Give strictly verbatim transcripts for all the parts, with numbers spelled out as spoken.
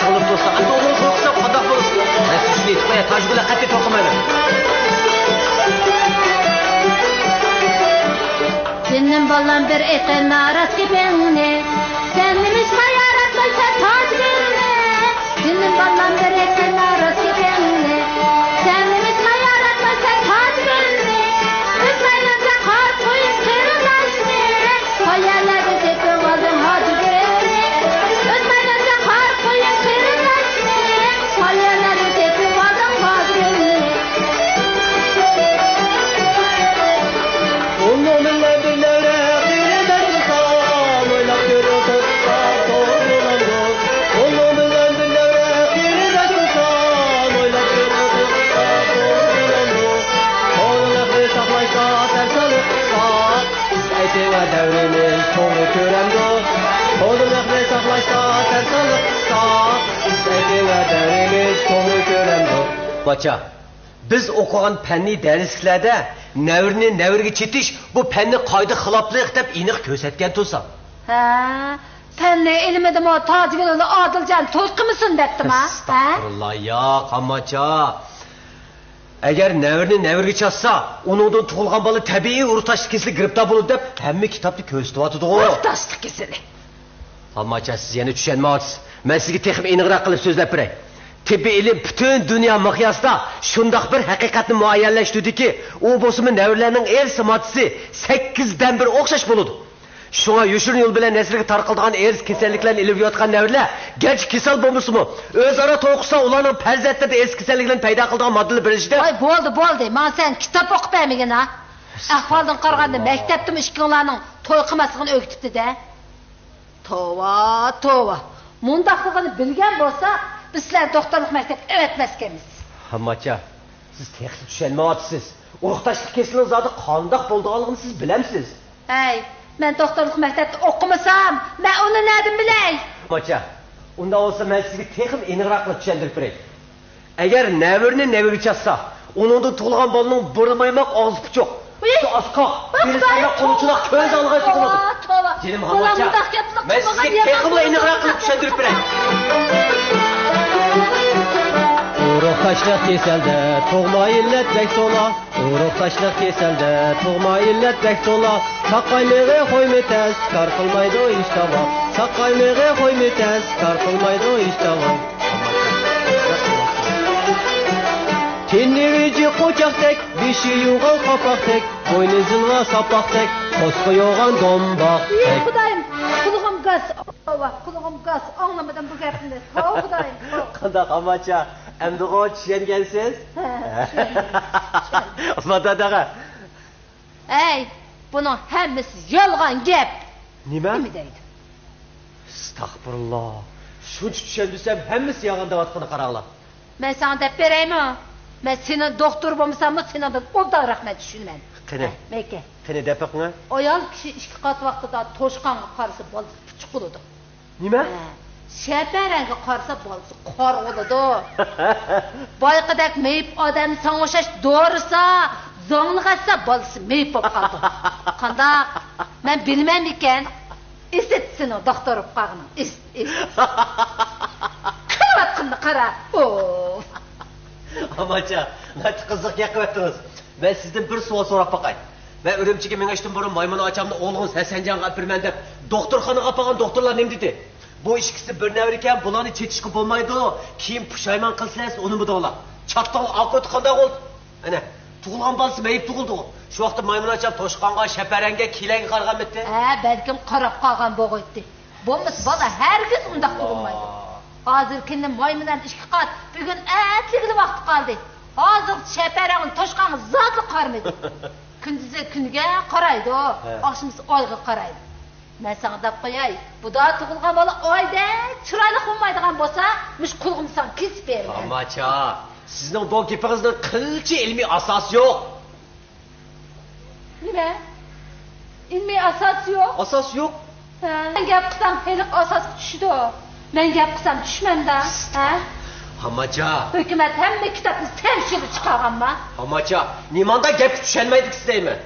بولۇپ تۇرسا، ئەمدى ئۇنىڭ قورقۇسا قانداق بولسۇن؟ مەن سىزنى ئېيتىپ قوياي، تاجگۈلگە قەتئىي توقۇمايمەن. جېنىم بالام، بىر ئېيتقىنا راست گېپىڭنى، سەن نېمىشقا ياراتمايسەن تاجگۈلنى؟ جېنىم بالام، بىر ئېيتقىنا راست گېپىڭنى، سەن نېمىشقا ياراتمايسەن تاجگۈلنى؟ ئۆتمەيمەن سەن قارا قويۇپ قېرىنداشنى، قايەرلەردىن تېپىۋالدىڭ ھاجىگۈلنى؟ ئۆتمەيمەن سەن قارا قويۇپ قېرىنداشنى، قايەرلەردىن تېپىۋالدىڭ ھاجىگۈلنى؟ ئۇنىڭ بىلەن بىر نەۋرە قېرىنداش تۇتسام، ئويلاپ كۆرۈڭ، تۇتسام توغرا بولامدۇ؟ ئۇنىڭ بىلەن بىر نەۋرە قېرىنداش تۇتسام، ئويلاپ كۆرۈڭ، تۇتسام توغرا بولامدۇ؟ قورالىقنى ساقلاشتا تەرسانلىق قىلساق، سىز ئېيتىڭە، دەۋرىمىز توغرا كۆرەمدۇ؟ قورالىقنى ساقلاشتا تەرسانلىق قىلساق، سىز ئېيتىڭە، دەۋرىمىز توغرا كۆرەمدۇ؟ باچا، بىز ئوقۇغان پەننىي دەرسلىكلەردە نەۋرىنى نەۋرىگە چېتىش بۇ پەننىي قائىدە خىلاپلىق دەپ ئېنىق كۆرسەتكەن تۇرسا. ھە، پەننىي ئىلمىدىمۇ تاجگۈل ئادىلجان توي قىلمىسۇن دەپتىما؟ ھە؟ ئەستەغپۇرۇللا، ياق، ئاماچا. ئەگەر نەۋرىنى نەۋرىگە چاتسا، ئۇنىڭدىن تۇغۇلغان بالا تەبىئىي ئۇرۇق تاشلىق كېسىلىگە گىرىپتار بولىدۇ دەپ ھەممە كىتابتا كۆرسىتىۋاتىدىغۇ. ئۇرۇق تاشلىق كېسىلى. ئاماچا، سىز يەنە چۈشەنمەيۋاتىسىز. مەن سىزگە تېخىمۇ ئېنىقراق قىلىپ سۆزلەپ بېرەي. تېببىي ئىلىم پۈتۈن دۇنيا مىقياسىدا شۇنداق بىر ھەقىقەتنى مۇئەييەنلەشتۈردىكى، ئۇ بولسىمۇ نەۋرىلەرنىڭ ئېرىسى ماددىسى سەككىزدىن بىر ئوخشاش بولىدۇ. شۇڭا يوشۇرۇن يول بىلەن نەسىلگە تارقىلىدىغان ئېرىسى كېسەللىكلەرنى ئېلىپ يۈرۈۋاتقان نەۋرىلەر گەرچە كېسەل بولمىسىمۇ، ئۆزئارا توي قىلسا ئۇلارنىڭ پەرزەنتلىرىدە ئېرىسى كېسەللىكلەرنى پەيدا قىلىدىغان ماددىلار بىرلىشىدۇ. ۋاي، بولدى، بولدى، ماڭا سەن كىتاب ئوقۇپ بەرمىگىن ھا. ئەھۋالدىن قارىغاندا مەكتەپتىمۇ ئىككىڭلارنىڭ توي قىلماسلىقىنى ئۆگىتىپتۇ-دە. توۋا، توۋا. مۇنداقلىقىنى بىلگەن بولسا، بىز سىلەرنى دوختۇرلۇق مەكتەپكە ئەۋەتمەسكەنمىز. ھامماچا، سىز تېخىچە چۈشەنمەيۋاتىسىز. ئۇرۇق تاشلىق كېسىلىنىڭ زادى قانداق بولىدىغانلىقىنى سىز بىلەمسىز؟ ھەي، مەن دوختۇرلۇق مەكتەپتە ئوقۇمىسام، مەن ئۇنى نەدىن بىلەي؟ ھامماچا، ئۇنداق بولسا مەن سىزگە تېخىمۇ ئېنىقراق قىلىپ چۈشەندۈرۈپ بېرەي. ئەگەر نەۋرىنى نەۋرىگە چاتسا، ئۇنىڭدىن تۇغۇلغان بالىنىڭ بۇرنى مايماق، ئاغزى پۇچۇق، ئۇيۇي، ئۈستى ئاسقاق، ئۇي، دېرىزى توۋا، قانداق قولى چۇناق، كۆزى ئالغايتتى بولىدۇ. توۋا، توۋا. جېنىم ھامماچا، مەن سىزگە تېخىمۇ ئېنىقراق قىلىپ چۈشەندۈرۈپ بېرەي. ئۇرۇق تاشلىق كېسەلدە تۇغما ئىللەت بەك تولا. ئۇرۇق تاشلىق كېسەلدە تۇغما ئىللەت بەك تولا. ساقايمىغى خويمۇ تەس، كار قىلمايدۇ ھېچ داۋا. ساقايمىغى خويمۇ تەس، كار قىلمايدۇ ھېچ داۋا. تېنى ۋىجى قوچاقتەك، بېشى يوغان قاپاقتەك، بوينى زىلۋا ساپاقتەك، قوسقا يوغان دومباقتەك. ئى خۇدايىم، قۇلىقىم گاس، توۋا، قۇلىقىم گاس، ئاڭلىمىدىم بۇ گەپنى. توۋا خۇدايىم، توۋا. قانداق ئاماچا، ئەمدىغۇ چۈشەنگەنسىز؟ ھە، چۈشەندىم، چۈشەندىم. ئۇسمان داداغا. ھەي، بۇنىڭ ھەممىسى يالغان گەپ. نېمە؟ نېمە دەيدۇ؟ ئەستەغپۇرۇللا. شۇنچە چۈشەندۈرسەم، ھەممىسى يالغان دەۋاتقىنى قاراڭلار. مەن ساڭا دەپ بېرەيمۇ؟ مەن سېنىڭ دوختۇر بولمىساممۇ، سېنىڭدىن ئوبدانراق مەن چۈشىنىمەن. قېنى؟ ھە، مەيكە. قېنى، دەپ بېقىڭە. ئايال كىشى ئىككى قات ۋاقتىدا توشقانغا قارىسا، بالىسى پۇچۇق بولىدۇ. نېمە؟ ھە، شەپەرەڭگە قارىسا، بالىسى قارا بولىدۇ. بايىقىدەك مېيىپ ئادەمنى ساڭا ئوخشاش دورىسا، زاڭلىق ئەتسە، بالىسى مېيىپ بولۇپ قالىدۇ. قانداق؟ مەن بىلمەمدىكەن؟ ئىسىت سېنىڭ دوختۇر بولۇپ قالغىنىڭ. ئىسىت، ئىسىت. كۈلۈۋاتقىنىنى قارا. ئوف. ئاماچا، ناھايىتى قىزىق گەپ قىلىۋەتتىڭىز. مەن سىزدىن بىر سوئال سوراپ باقاي. مەن ئۈرۈمچىگە مېڭىشتىن بۇرۇن مايمۇن ئاچامنى ئوغلىڭىز ھەسەنجانغا ئەپىرىمەن دەپ، دوختۇرخانىغا ئاپارغان دوختۇرلار نېمە دېدى؟ بۇ ئىككىسى بىر نەۋرىكەن، بۇلارنى چېتىشقا بولمايدۇ، كېيىن پۇشايمان قىلىسىلەر، ئۇنىمىدىڭلار. چاتتىڭلار، ئاقىۋىتى قانداق بولدى؟ ئەنە، تۇغۇلغان بالىسى مېيىپ تۇغۇلدىغۇ. شۇ ۋاقىتتا مايمۇن ئاچام توشقانغا، شەپەرەڭگە، كېلەڭگە قارىغانمىتى؟ ھە، بەلكىم قاراپ قالغان بولغۇيتتى. بولمىسا بالا ھەرگىز ئۇنداق تۇغۇلمايدۇ. ھازىر كۈندە مايمۇن ھەم ئىككى قات، بۈگۈن ئەتىگىلا ۋاقتى قالدى. ھازىرغىچە شەپەرەڭنى توشقانغا زادىلا قارىمىدى. كۈندۈزى كۈنگە قارايدۇ، ھە. ئاخشىمىسى ئايغا قارايدۇ. مەن ساڭا دەپ قوياي، بۇدا تۇغۇلغان بالا ئايدەك چىرايلىق بولمايدىغان بولسا، مۇشۇ قۇلىقىمنى ساڭا كېسىپ بېرىمەن. ئاماچا، سىزنىڭ بۇ گېپىڭىزنىڭ قىلچە ئىلمىي ئاساسى يوق. نېمە؟ ئىلمىي ئاساسى يوق؟ ئاساسى يوق. ھە، مەن گەپ قىلسام ھېلىقى ئاساسقا چۈشىدۇ. مەن گەپ قىلسام چۈشمەمدا، ھە؟ ھاماچا. ھۆكۈمەت ھەممە كىتابنى تەۋشىرىپ چىقارغانما؟ ھاماچا، نېمانداق گەپكە چۈشەنمەيدىكىسىز دەيمەن؟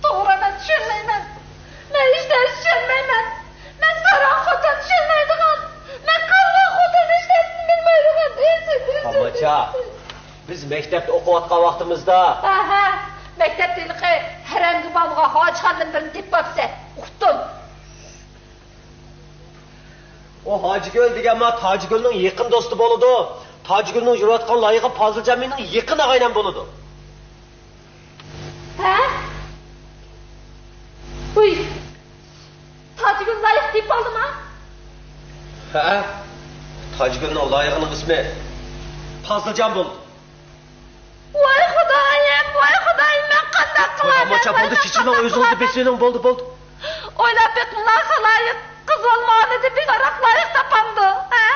توغرا، مەن چۈشەنمەيمەن. مەن ھېچ نەرسە چۈشەنمەيمەن. مەن ساراڭ خوتۇن چۈشەنمەيدىغان. مەن قارىغان خوتۇن ھېچ مەكتەپتە ئوقۇۋاتقان ۋاقتىمىزدا. ھە، ھە، مەكتەپتە ھېلىقى ھەرەمگە بارمىغان ھاجىخاندىن بىرنى تېپىپ ئاپسەن. ئۇقتۇم. ئۇ ھاجىگۈل دېگەن ما تاجىگۈلنىڭ يېقىن دوستى بولىدۇ. تاجىگۈلنىڭ يۈرۈۋاتقان لايىقى پازىلجان مېنىڭ يېقىن ئاغىنەم بولىدۇ. ھە؟ ۋۇي، تاجىگۈل لايىق دېيىپ قالدىما؟ ھە، تاجىگۈلنىڭ لايىقىنىڭ ئىسمى پازىلجان بولدى. ۋاي خۇدايىم، ۋاي خۇدايىم، مەن قانداق قىلاي؟ ئاماچا، بولدى، چېچىلىڭ، ئۆزىڭىزنى بېسىۋېلىڭ، بولدى، بولدى. ئويلاپ بېقىڭلار، خالايىق، قىز بولمىغانىدى بىكارراق لايىق تاپامدۇ، ھە؟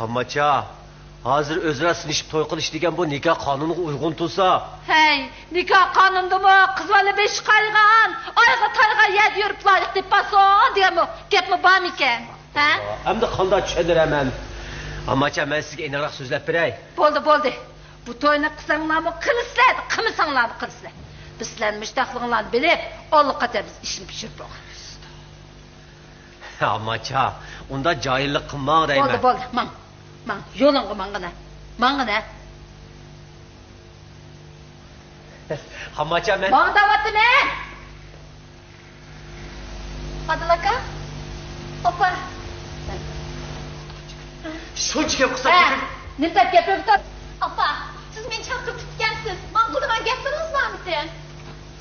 ئاماچا، ھازىر ئۆزئارا سىنىشىپ توي قىلىش دېگەن بۇ نىكاھ قانۇنىغا ئۇيغۇن تۇرسا. ھەي، نىكاھ قانۇنىدىمۇ قىز بالا بېشى قايغان، ئايغا تايغا يەردە يۈرۈپ لايىق دېيىپ بارسۇن دېگەنمۇ گەپمۇ بارمىكەن؟ ھە؟ ئەمدى قانداق چۈشەندۈرەمەن؟ ئاماچا، مەن سىزگە ئېنىقراق سۆزلەپ بېرەي. بولدى، بولدى. بۇ توينى قىلساڭلارمۇ قىلىسىلەر، قىلمىساڭلارمۇ قىلىسىلەر. بىز سىلەرنىڭ مۇشتاقلىقىڭلارنى بىلىپ، ئاللىقاچان بىز ئىشنى پىشۇرۇپ بولغان. ئاماچا، ئۇنداق جاھىللىق قىلماڭ دەيمەن. بولدى، بولدى، ماڭ. ماڭ، يولۇڭغا ماڭغىنە. ماڭغىنە. ئاماچا، مەن ماڭ دەۋاتىمەن. ئادىل ئاكا. ئاپا. شۇنچە گەپ قىلسا ھە، تېخى. نېمە دەپ گەپلىۋاتىسەن؟ ئاپا، سىز مېنى چاقىرتىپتىكەنسىز. ماڭا قىلىدىغان گەپلىرىڭىز بارمىكىن؟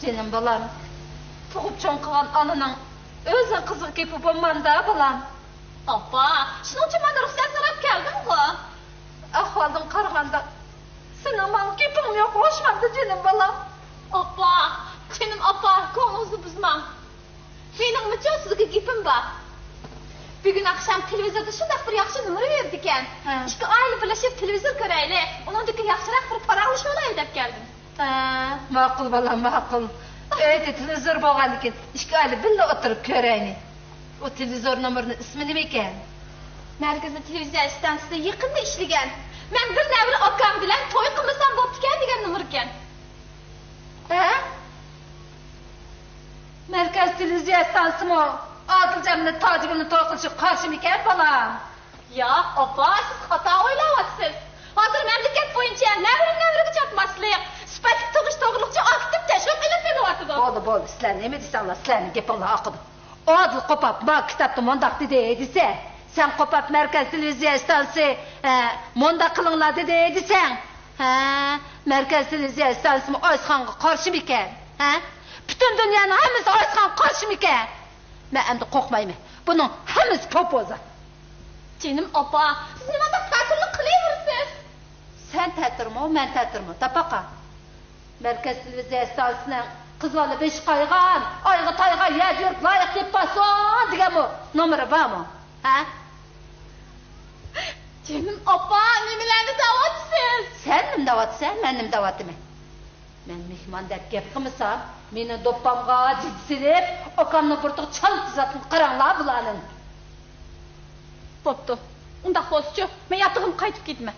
جېنىم بالام، تۇغۇپ چوڭ قىلغان ئانىنىڭ ئۆزىنىڭ قىزىغا گېپى بولمامدا، بالام؟ ئاپا، شۇنىڭ ئۈچۈن مانا رۇخسەت سوراپ كەلدىمغۇ. ئەھۋالدىن قارىغاندا، سېنىڭ ماڭا گېپىڭمۇ يوق، ئوخشىمامدۇ، جېنىم بالام؟ ئاپا، جېنىم ئاپا، كۆڭلىڭىزنى بۇزماڭ. مېنىڭمۇچۇ سىزگە گېپىم بار. بۈگۈن ئاخشام تېلېۋىزوردا شۇنداق بىر ياخشى نومۇر بېرىدىكەن. ھە. ئىككى ئائىلە بىرلىشىپ تېلېۋىزور كۆرەيلى، ئۇنىڭدىن كېيىن ياخشىراق بىر پاراڭلىشىۋالايلى دەپ كەلدىم. ھە، ماقۇل بالام، ماقۇل. ئۆيدە تېلېۋىزور بولغاندىكىن ئىككى ئائىلە بىللە ئولتۇرۇپ كۆرەيلى. ئۇ تېلېۋىزور نومۇرىنىڭ ئىسمى نېمىكەن؟ مەركىزىي تېلېۋىزىيە ئىستانسىسىدا يېقىندا ئىشلىگەن، مەن بىر نەۋرە ئاكام بىلەن توي قىلمىسام بوپتىكەن دېگەن نومۇركەن. ھە؟ مەركەز تېلېۋىزىيە ئىستانسىسىمۇ ئادىلجان بىلەن تاجىگۈلنى توي قىلىشىغا قارشىمىكەن، بالام؟ ياق، ئاپا، سىز خاتا ئويلاۋاتىسىز. ھازىر مەملىكەت بويىچە نەۋرە-نەۋرىگە چاتماسلىق، سۈپەتلىك تۇغۇش توغرىلىقچە ئاكتىپ تەشۋىق ئېلىپ كېلىۋاتىدۇ. بولدى، بولدى، سىلەر نېمە دېسەڭلار، سىلەرنىڭ گېپىڭلار ئاقىدۇ. ئادىل قوپاپ ما كىتابتا مۇنداق دېدى دېسە، سەن قوپاپ مەركەز تېلېۋىزىيە ئىستانسىسى، ھە، مۇنداق قىلىڭلار دېدى دېسەڭ، ھە، مەركەز تېلېۋىزىيە ئىستانسىسىمۇ ئايسىخانغا قارشىمىكەن؟ ھە؟ پۈتۈن دۇنيانىڭ ھەممىسى ئايسىخانغا قارشىمىكەن؟ مەن ئەمدى قورقمايمەن. بۇنىڭ ھەممىسى پوپوزا. جېنىم ئاپا، سىز نېمانداق تەتۈرلۈك قىلىۋېرىسىز؟ سەن تەتۈرمۇ، مەن تەتۈرمۇ، تاپاقا. مەركەز تېلېۋىزىيە ئىستانسىسىنىڭ «قىز بالا بېشى قايغان، ئايغا تايغان يەردە يۈرۈپ لايىق دېيىپ بارسۇن» دېگەنمۇ نومۇرى بارمۇ؟ ھە؟ جېنىم ئاپا، نېمىلەرنى دەۋاتىسىز؟ سەن نېمە دەۋاتىسەن، مەن نېمە دەۋاتىمەن؟ مەن مېھماندەك گەپ قىلمىسام، مېنىڭ دوپپامغا جىددىي سېلىپ، ئاكامنىڭ بۇرۇتىغا چال تىزاتقىنىغا قاراڭلار بۇلارنىڭ. بوپتۇ. ئۇنداق بولسىچۇ، مەن ياتىقىمغا قايتىپ كېتىمەن.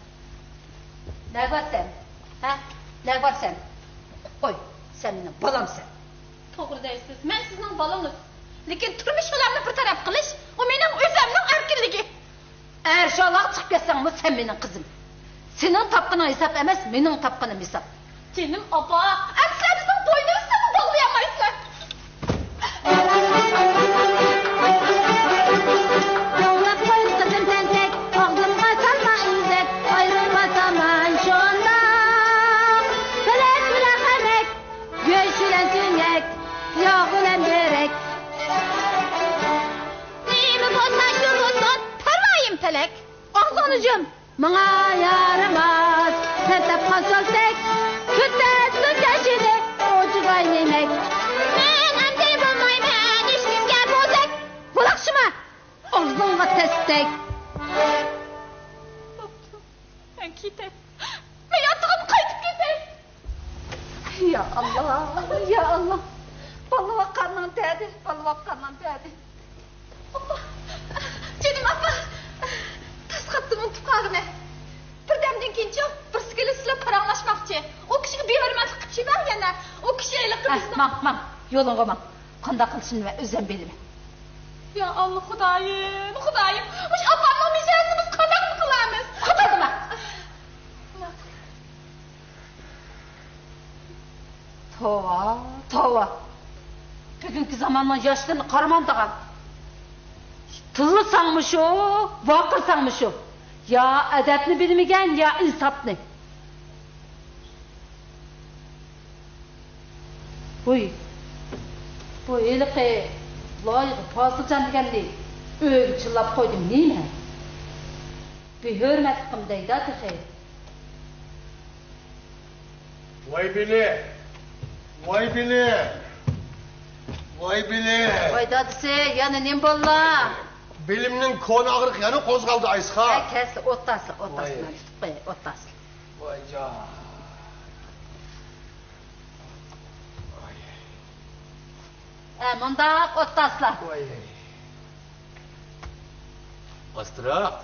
نەگە بارىسەن؟ ھە؟ نەگە بارىسەن؟ قوي، سەن مېنىڭ بالامسەن. توغرا دەيسىز، مەن سىزنىڭ بالىڭىز. لېكىن تۇرمۇش يولۇمنى بىر تەرەپ قىلىش، ئۇ مېنىڭ ئۆزۈمنىڭ ئەركىنلىكى. ئەر شۇ ئالاغا چىقىپ كەتسەڭمۇ، سەن مېنىڭ قىزىم. سېنىڭ تاپقىنىڭ ھېساب ئەمەس، مېنىڭ تاپقىنىم ھېساب. جېنىم ئاپا، ئەمدى سىلەر بىزنىڭ بوينىمىزنىمۇ باغلىيالمايسىلەر. توۋلاپ قوي قىزىم تەنتەك، ئاغزىمغا سالما ئېزەك، ئايرىلماسامان شۇنداق. پەلەك بىلەن خەمەك، گۆش بىلەن تۈنەك، ياغ بىلەن بۆرەك. نېمە بولسا شۇ بولسۇن، پەرۋايىم پەلەك. ئاغزىڭنى يۇم! ماڭا يارىماس، سەن تاپقان سۆلتەك، كۆتەرسۇن تەشىنى، ئوجۇغاي نېمەك. مەن ئەمدى بولمايمەن ھېچكىمگە بوزەك. بولاقشىما! ئاغزىڭغا تەستەك. بوپتۇ، مەن كېتەي. مەن ياتىقىمغا قايتىپ كېتەي. يا ئاللا، يا ئاللا. بالىۋاققاننىڭ دەردى، بالىۋاققاننىڭ دەردى. ئاپا، جېنىم ئاپا، تاس قاتتىم، ئۇنتۇپ قالغىنى. بىردەمدىن كېيىنچۇ، بىرسى كېلىپ سىلەر پاراڭلاشماقچى. ئۇ كىشىگە بىھۆرمەتلىك قىلىپ يۈرمەڭ يەنە. ئۇ كىشى ھېلىقى ھە، بىزنىڭ ماڭ، ماڭ، يولۇڭغا ماڭ. قانداق قىلىشىمنى مەن ئۆزۈم بىلىمەن. يا ئاللا، خۇدايىم، خۇدايىم، مۇشۇ ئاپامنىڭ مىجەزىنى بىز قانداقمۇ قىلارمىز؟ قىلدىما. توۋا، توۋا. بۈگۈنكى زاماننىڭ ياشلىرىنى قارىمامدىغان. تىللىساڭمۇ شۇ، ۋارقىرىساڭمۇ شۇ. يا ئەدەپنى بىلمىگەن، يا ئىنساپنى. ۋۇي، بۇ ھېلىقى لايىقى پازىلجان دېگەننى ئۆيگە چىللاپ قويدۇم نېمە؟ بىھۆرمەتلىكىم دەيدۇ تېخى. ۋاي بېلى! ۋاي بېلى! ۋاي بېلى! ۋاي دادىسى، يەنە نېمە بولدى؟ بېلىمنىڭ كونا ئاغرىقى يەنە قوزغالدى، ئايسىخان. ھە، كەلسىلە، ئولتۇرسىلە، ئولتۇرسىلە، ۋاي. مەن تۇتۇپ قوياي، ئولتۇرسىلە. ۋاي جان. ۋاي. ھە، مۇنداق ئولتۇرسىلە. ۋاي. ئاستىراق.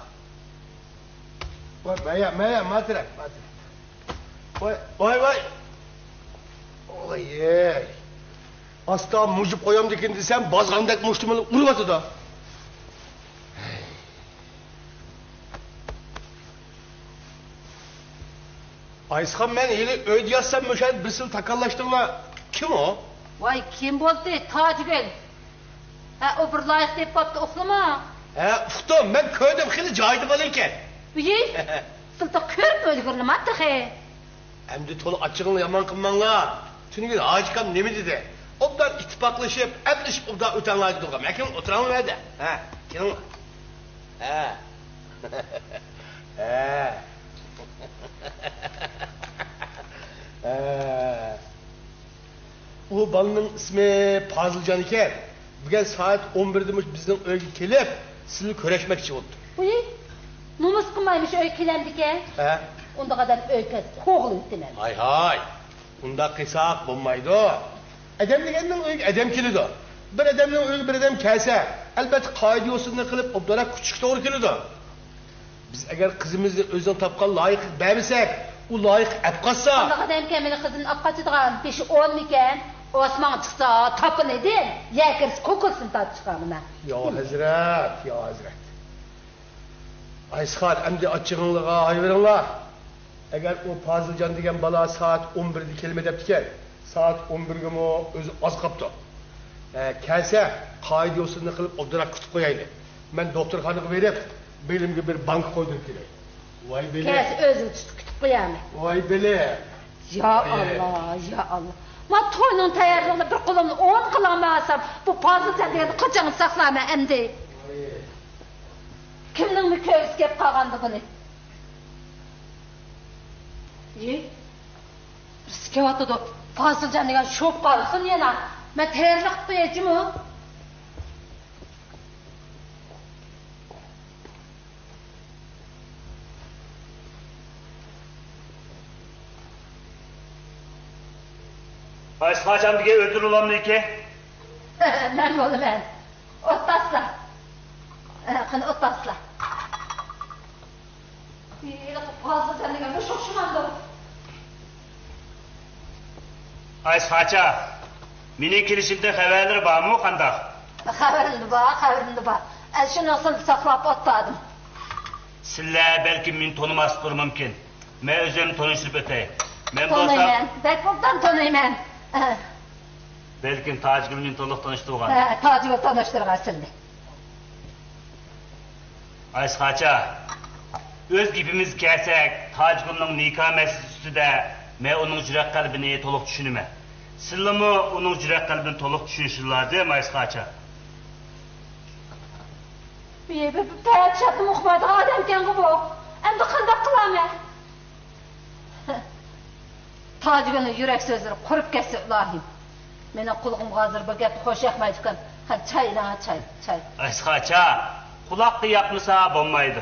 ۋاي، مايا، مايا، ماتىرەك، ماتىرەك. ۋاي، ۋاي، ۋاي. ۋاي، ئەي. ئاستا مۇژۇپ قويامدىكىن دېسەم، بازغاندەك مۇشتۇمنى ئۇرۇۋاتىدۇ. ئايسىخان، مەن ھېلى ئۆيدە ياتسام، مۇشۇ يەردە بىرسىلا تاكاللاشتىڭلار. كىم ئۇ؟ ۋاي، كىم بولدى؟ تاجىگۈل. ھە، ئۇ بىر لايىق تېپىپ قاپتۇ، ئۇقتۇڭمۇ؟ ھە، ئۇقتۇم. مەن كۆردۈم، خېلى جايىدا بالا ئىكەن. ئۇيۇي، سىلتە كۆرۈپ ئۈلگۈرلىمە تېخى. ئەمدى تولا ئاچچىقىڭلارنى يامان قىلماڭلار. تۈنۈگۈن ھاجىكام نېمە دېدى؟ ئوبدان ئىتتىپاقلىشىپ، ئەپلىشىپ ئوبدان ئۆتەڭلار دېدىغۇ. مەن كېلىڭ ئولتۇراڭلار يەردە. ھە، كېلىڭلار. ھە. ھە. ھە. ئۇ بالىنىڭ ئىسمى پازىلجان ئىكەن. بۈگۈن سائەت ئون بىردە مۇشۇ بىزنىڭ ئۆيگە كېلىپ، سىزنى كۆرۈشمەكچى بولۇپتۇ. ۋۇي، نومۇس قىلمايمۇ شۇ ئۆيگە كېلەمدىكەن؟ ھە؟ ئۇنداق ئادەم ئۆيگە كەلسە قوغلىۋېتىمەن. ھاي، ھاي. ئۇنداق قىلساق بولمايدۇ. ئادەم دېگەننىڭ ئۆيىگە ئادەم كېلىدۇ. بىر ئادەمنىڭ ئۆيىگە بىر ئادەم كەلسە، ئەلبەتتە قائىدە-يوسۇننى قىلىپ ئوبدانراق كۈتۈشكە توغرا كېلىدۇ. بىز ئەگەر قىزىمىزنى ئۆزىنىڭ تاپقان لايىقىغا بەرمىسەك، ئۇ لايىق ئەپ قاچسا. قانداق ئادەمكەن مېنىڭ قىزىمنى ئەپ قاچىدىغان؟ بېشى ئونمىكەن؟ ئاسمانغا چىقسا تاپىنىدىن، يەر كىرسە كوكۇلسىنى تارتىشقا مانا. يا ھەزرەت، يا ھەزرەت. ئايسىخان، ئەمدى ئاچچىقىڭلارغا ھايۋېرىڭلار. ئەگەر ئۇ پازىلجان دېگەن بالا سائەت ئون بىردە كېلىمەن دەپتىكەن، سائەت ئون بىرگىمۇ ئۆزى ئاز قاپتۇ. ئە، كەلسە، قائىدە-يوسۇننى قىلىپ ئوبدانراق كۈتۈپ قويايلى. مەن دوختۇرخانىغا بېرىپ، بېلىمگە بىر بانكا قويدۇرۇپ كېلەي. ۋاي بېلى. كەلسە ئۆزۈم تۇتۇپ كۈتۈپ قويايمەن. ۋاي بېلى. يا ئاللا، يا ئاللا. ما توينىڭ تەييارلىقىنى بىر قولۇمنى ئوڭ قىلالمايۋالسام، بۇ پازىلجان دېگەننى قاچانغا ساقلايمەن ئەمدى؟ ۋاي. كىمنىڭمۇ كۆرگۈسى كەپ قالغاندۇ بۇنى؟ يى، بىرسى كېلىۋاتىدۇ. پازىلجان دېگەن شوپ قالسۇن يەنە. مەن تەييارلىق قىلىپ قوياي جۇمۇ. ئايسىخانجان دېگەن ئۆتۈر ئۇلامنىكى؟ مەن بولىمەن. ئولتۇرسىلا. قېنى ئولتۇرسىلا. ھېلىقى پازىلجان دېگەن مۇشۇ ئوخشىمامدۇ؟ ئايسىخانچا، مېنىڭ كېلىشىمدىن خەۋەرلىرى بارمۇ قانداق؟ خەۋىرىم بار، خەۋىرىم بار. ئەنە شۇنىڭ ئۈستىدە ساقلاپ ئولتۇردۇم. سىلەر بەلكىم مېنى تونۇماستۇر مۇمكىن. مەن ئۆزۈم تونۇشتۇرۇپ ئۆتەي. مەن بولسام تونۇيمەن، بەك ئوبدان تونۇيمەن. بەلكىم تاجىگۈل مېنى تولۇق تونۇشتۇرغان. ھە، تاجىگۈل تونۇشتۇرغان سىلنى. ئايسىخانچا، ئۆز گېپىمىزگە كەلسەك، تاجىگۈلنىڭ نىكاھ مەسىلىسى ئۈستىدە مەن ئۇنىڭ يۈرەك قەلبىنى تولۇق چۈشىنىمەن. سىلىمۇ ئۇنىڭ يۈرەك قەلبىنى تولۇق چۈشىنىشىڭ لازىم، ئايسىخانچا. بىر، بىر، بىر پەرەت شەرتنىمۇ ئۇقمايدىغان ئادەمكەنغۇ بۇ. ئەمدى قانداق قىلارمەن؟ تاجىگۈلنىڭ يۈرەك سۆزلىرى قۇرۇپ كەتسۇن، ئىلاھىم. مېنىڭ قۇلىقىمغا ھازىر بۇ گەپ خوش ياقمايدىكەن. قېنى، چاي ئېلىڭە، چاي، چاي. ئەسقەرچە، قۇلاققا ياقمىسا بولمايدۇ.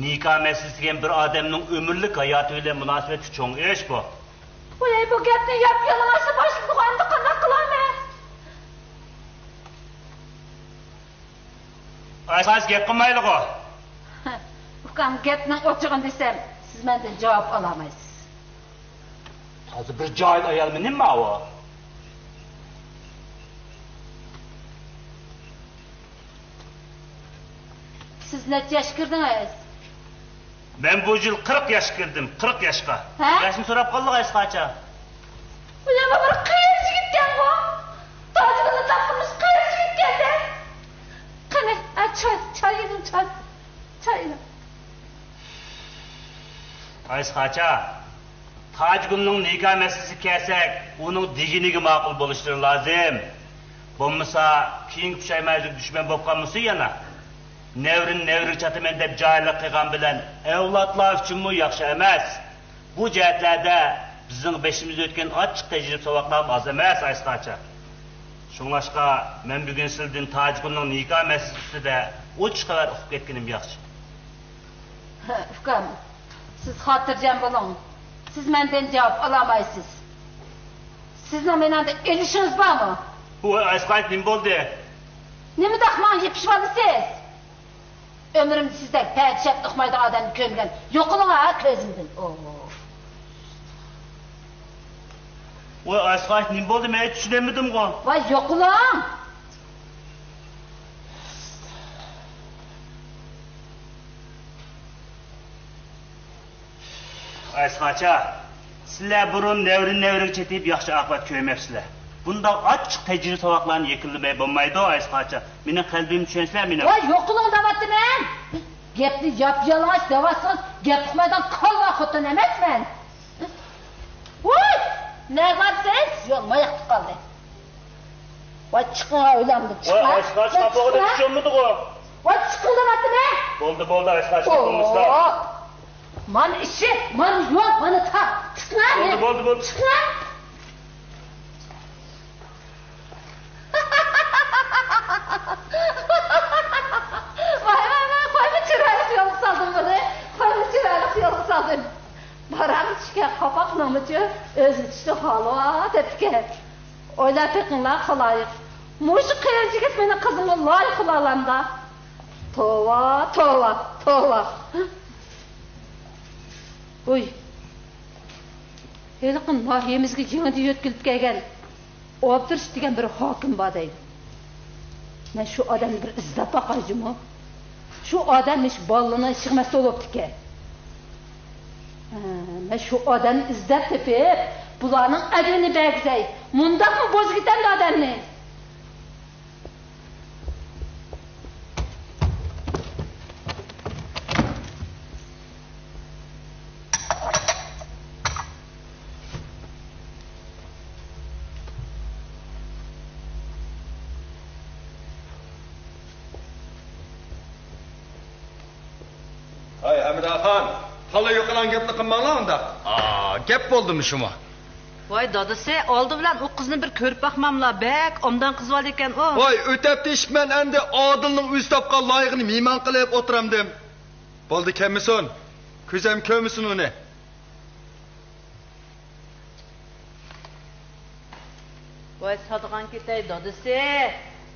نىكاھ مەسىلىسى دېگەن بىر ئادەمنىڭ ئۆمۈرلۈك ھاياتى بىلەن مۇناسىۋەتلىك چوڭ ئىش بۇ. ۋاي، بۇ گەپنى ياپيالىڭاچلا باشلىدىغۇ، ئەمدى قانداق قىلارمەن؟ ئايسىز گەپ قىلمايدىغۇ. ئۇكام، گەپنىڭ ئوچۇقىنى دېسەم، سىز مەندىن جاۋاب ئالالمايسىز. تازا بىر جاھىل ئايالمۇ نېمە ئۇ؟ سىز نەچچە ياشقا كىردىڭىز؟ مەن بۇ يىل قىرىق ياشقا كىردىم، قىرىق ياشقا. ھە؟ ياشنى سوراپ قالدىغۇ ئايسىز قاچا. بۇ يەنە بىر قىرىق چاي، چاي ئېلىڭ، چاي. چاي ئېلىڭ. ئايسىخاچا، تاجگۈلنىڭ نىكاھ مەسىلىسىگە كەلسەك، ئۇنىڭ دېگىنىگە ماقۇل بولۇشلىرى لازىم. بولمىسا، كېيىنكى پۇشايمان ئۆزىگە دۈشمەن بولۇپ قالمىسۇن يەنە. نەۋرىنى نەۋرىگە چاتىمەن دەپ جاھىللىق قىلغان بىلەن ئەۋلادلار ئۈچۈنمۇ ياخشى ئەمەس. بۇ جەھەتلەردە بىزنىڭ بېشىمىزدىن ئۆتكەن ئاچچىق تەجرىبە ساۋاقلارمۇ ئاز ئەمەس، ئايسىخاچا. شۇڭلاشقا، مەن بۈگۈن سىلىدىن تاجگۈلنىڭ نىكاھ مەسىلىسى ئۈستىدە ئوچۇق خەۋەر ئۇقۇپ كەتكىنىم ياخشى. ئۇكام، سىز خاتىرجەم بولۇڭ. سىز مەندىن جاۋاب ئالالمايسىز. سىزنىڭ مېنىڭدىن ئېلىشىڭىز بارمۇ؟ ۋاي، ئايسىخاچا، نېمە بولدى؟ نېمىداق ماڭا يېپىشىۋالىسىز؟ ئۆمرۈمدە سىزدەك پەدىشەپ ئۇقمايدىغان ئادەمنى كۆرمىگەن. يوقىلىڭ ھە كۆزۈمدىن. ئوھ. ۋاي، ئايسىخاچا، نېمە بولدى؟ مەن چۈشىنەلمىدىمغۇ. ۋاي، يوقىلىڭ. ئايسىخاچا، سىلەر بۇرۇن نەۋرىنى نەۋرىگە چېتىپ ياخشى ئاقىۋەت كۆرمەپسىلەر. بۇنداق ئاچچىق تەجرىبە ساۋاقلارنى يەكۈنلىمەي بولمايدۇ، ئايسىخاچا. مېنىڭ قەلبىمنى چۈشەنسىلەر، مېنىڭ. ۋاي، يوقىلىڭ دەۋاتىمەن. گەپنى ياپيالىڭاچ دەۋاتسىڭىز، گەپ ئۇقمايدىغان كالۋا خوتۇن ئەمەسمەن. ۋاي، نەگە بارسىز؟ يول ماياقتا قالدى. ۋاي، چىقىڭ ئۆيلەمدىن، ۋاي، چىقىڭ. ئايسىخاچا، قاپىغىدا چۈشۈرمىدىغۇ. ۋاي، چىقىڭ دەۋاتىمەن. بولدى، بولدى، ئايسىخاچا، ئوھ. مانا ئىشىك، مانا يول، مانا تاغ. چىقىڭ. بولدى، بولدى، بولدى. چىقىڭ. ۋاي، ۋاي، ۋاي، قويما چىرايلىق يولغا سالدىم بۇنى. قويما چىرايلىق يولغا سالدىم. بارام چۈشكەن قاپاقنىڭمۇچۇ ئۆزىنى چۈشتە خالىۋا دەپتىكەن. ئويلاپ بېقىڭلار خالايىق. مۇشۇ قېرى يىگىت مېنىڭ قىزىمغا لايىق بولالامدا؟ توۋا، توۋا، توۋا. ھوي. ھېلىقى ناھىيىمىزگە يېڭىدىن يۆتكىلىپ كەلگەن ئابدۇرېشىت دېگەن بىر ھاكىم بار دەيدۇ. مەن شۇ ئادەمنى بىر ئىزدەپ باقاي جۇمۇ. شۇ ئادەم مۇشۇ بالىلارنىڭ ئىشىغا مەسئۇل بوپتىكەن. ھە، مەن شۇ ئادەمنى ئىزدەپ تېپىپ، بۇلارنىڭ ئەدىپىنى بەرگۈزەي. مۇنداقمۇ بوزۇپ كېتەمدۇ ئادەمنى؟ ھاي، ھەمىداخان، تالا يوقىلاڭ گەپنى قىلماڭلار ئۇنداق. ئا، گەپ بولدىمۇ شۇمۇ؟ ۋاي دادىسى، ئالدى بىلەن ئۇ قىزنى بىر كۆرۈپ باقماملا، بەك ئوبدان قىز بار ئىكەن ئۇ. ۋاي، ئۆتەپ تېشىپمەن ئەمدى ئادىلنىڭ ئۆزى تاپقان لايىقىنى مېھمان قىلىپ ئولتۇرامدىم. بولدى، كەلمىسۇن. كۆزەم كۆرمىسۇن ئۇنى. ۋاي سادىغان كېتەي دادىسى،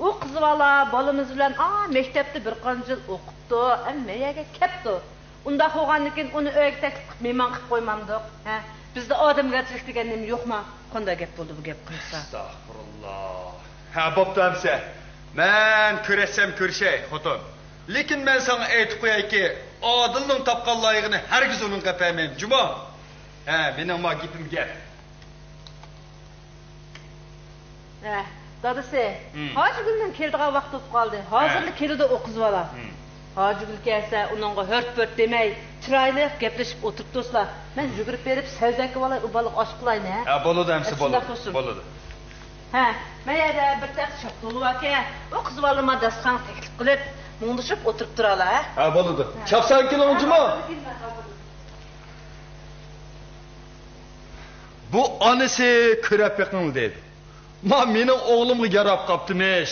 ئۇ قىز بالا بالىمىز بىلەن ئا مەكتەپتە بىر قانچە يىل ئوقۇپتۇ، ئەمما مەيەرگە كەپتۇ. ئۇنداق بولغاندىكىن ئۇنى ئۆيگە تەكلىپ قىلىپ مېھمان قىلىپ قويمامدۇق؟ ھە؟ بىزدە ئادەمگەرچىلىك دېگەن نېمە يوقما؟ قانداق گەپ بولدى بۇ گەپ قىلسا؟ ئەستەغپۇرۇللا. ھە، بوپتۇ ئەمسە. مەن كۆرەتسەم كۆرۈشەي، خوتۇن. لېكىن مەن ساڭا ئېيتىپ قويايكى، ئادىلنىڭ تاپقان لايىقىنى ھەرگىز ئۇنىڭغا ئەپەرمەيمەن، جۇمۇ. ھە، مېنىڭ ما گېپىم گەپ. ھە، دادىسى، ھىم. ھاجىگۈلنىڭ كېلىدىغان ۋاقتى بولۇپ قالدى. ھازىرلا ھە. كېلىدۇ ئۇ قىز بالا. ھىم. ھاجىگۈل كەلسە، ئۇنىڭغا ھۆرت-پۆرت دېمەي، چىرايلىق گەپلىشىپ ئولتۇرۇپ تۇرسىلا، مەن يۈگۈرۈپ بېرىپ سەۋزەڭگە بالاي، ئۇ بالىغا ئاش قىلاي نە. ھە، بولىدۇ ئەمسە، ھە، شۇنداق بولىدۇ. بولسۇن. بولىدۇ. ھە، مەن يەردە بىر تەخسە شاپتۇلى باركەن، ئۇ قىز بالىنى ما داستىخانغا تەكلىپ قىلىپ، مۇڭدىشىپ ئولتۇرۇپ تۇرالا، ھە؟ ھە، بولىدۇ. ھە. چاپسان كېلىڭ، جۇمۇ. ھە، بۇ ئانىسى كۆرەپ بېقىڭ دەيدۇ. ما مېنىڭ ئوغلۇمغا ياراپ قاپتىمىش.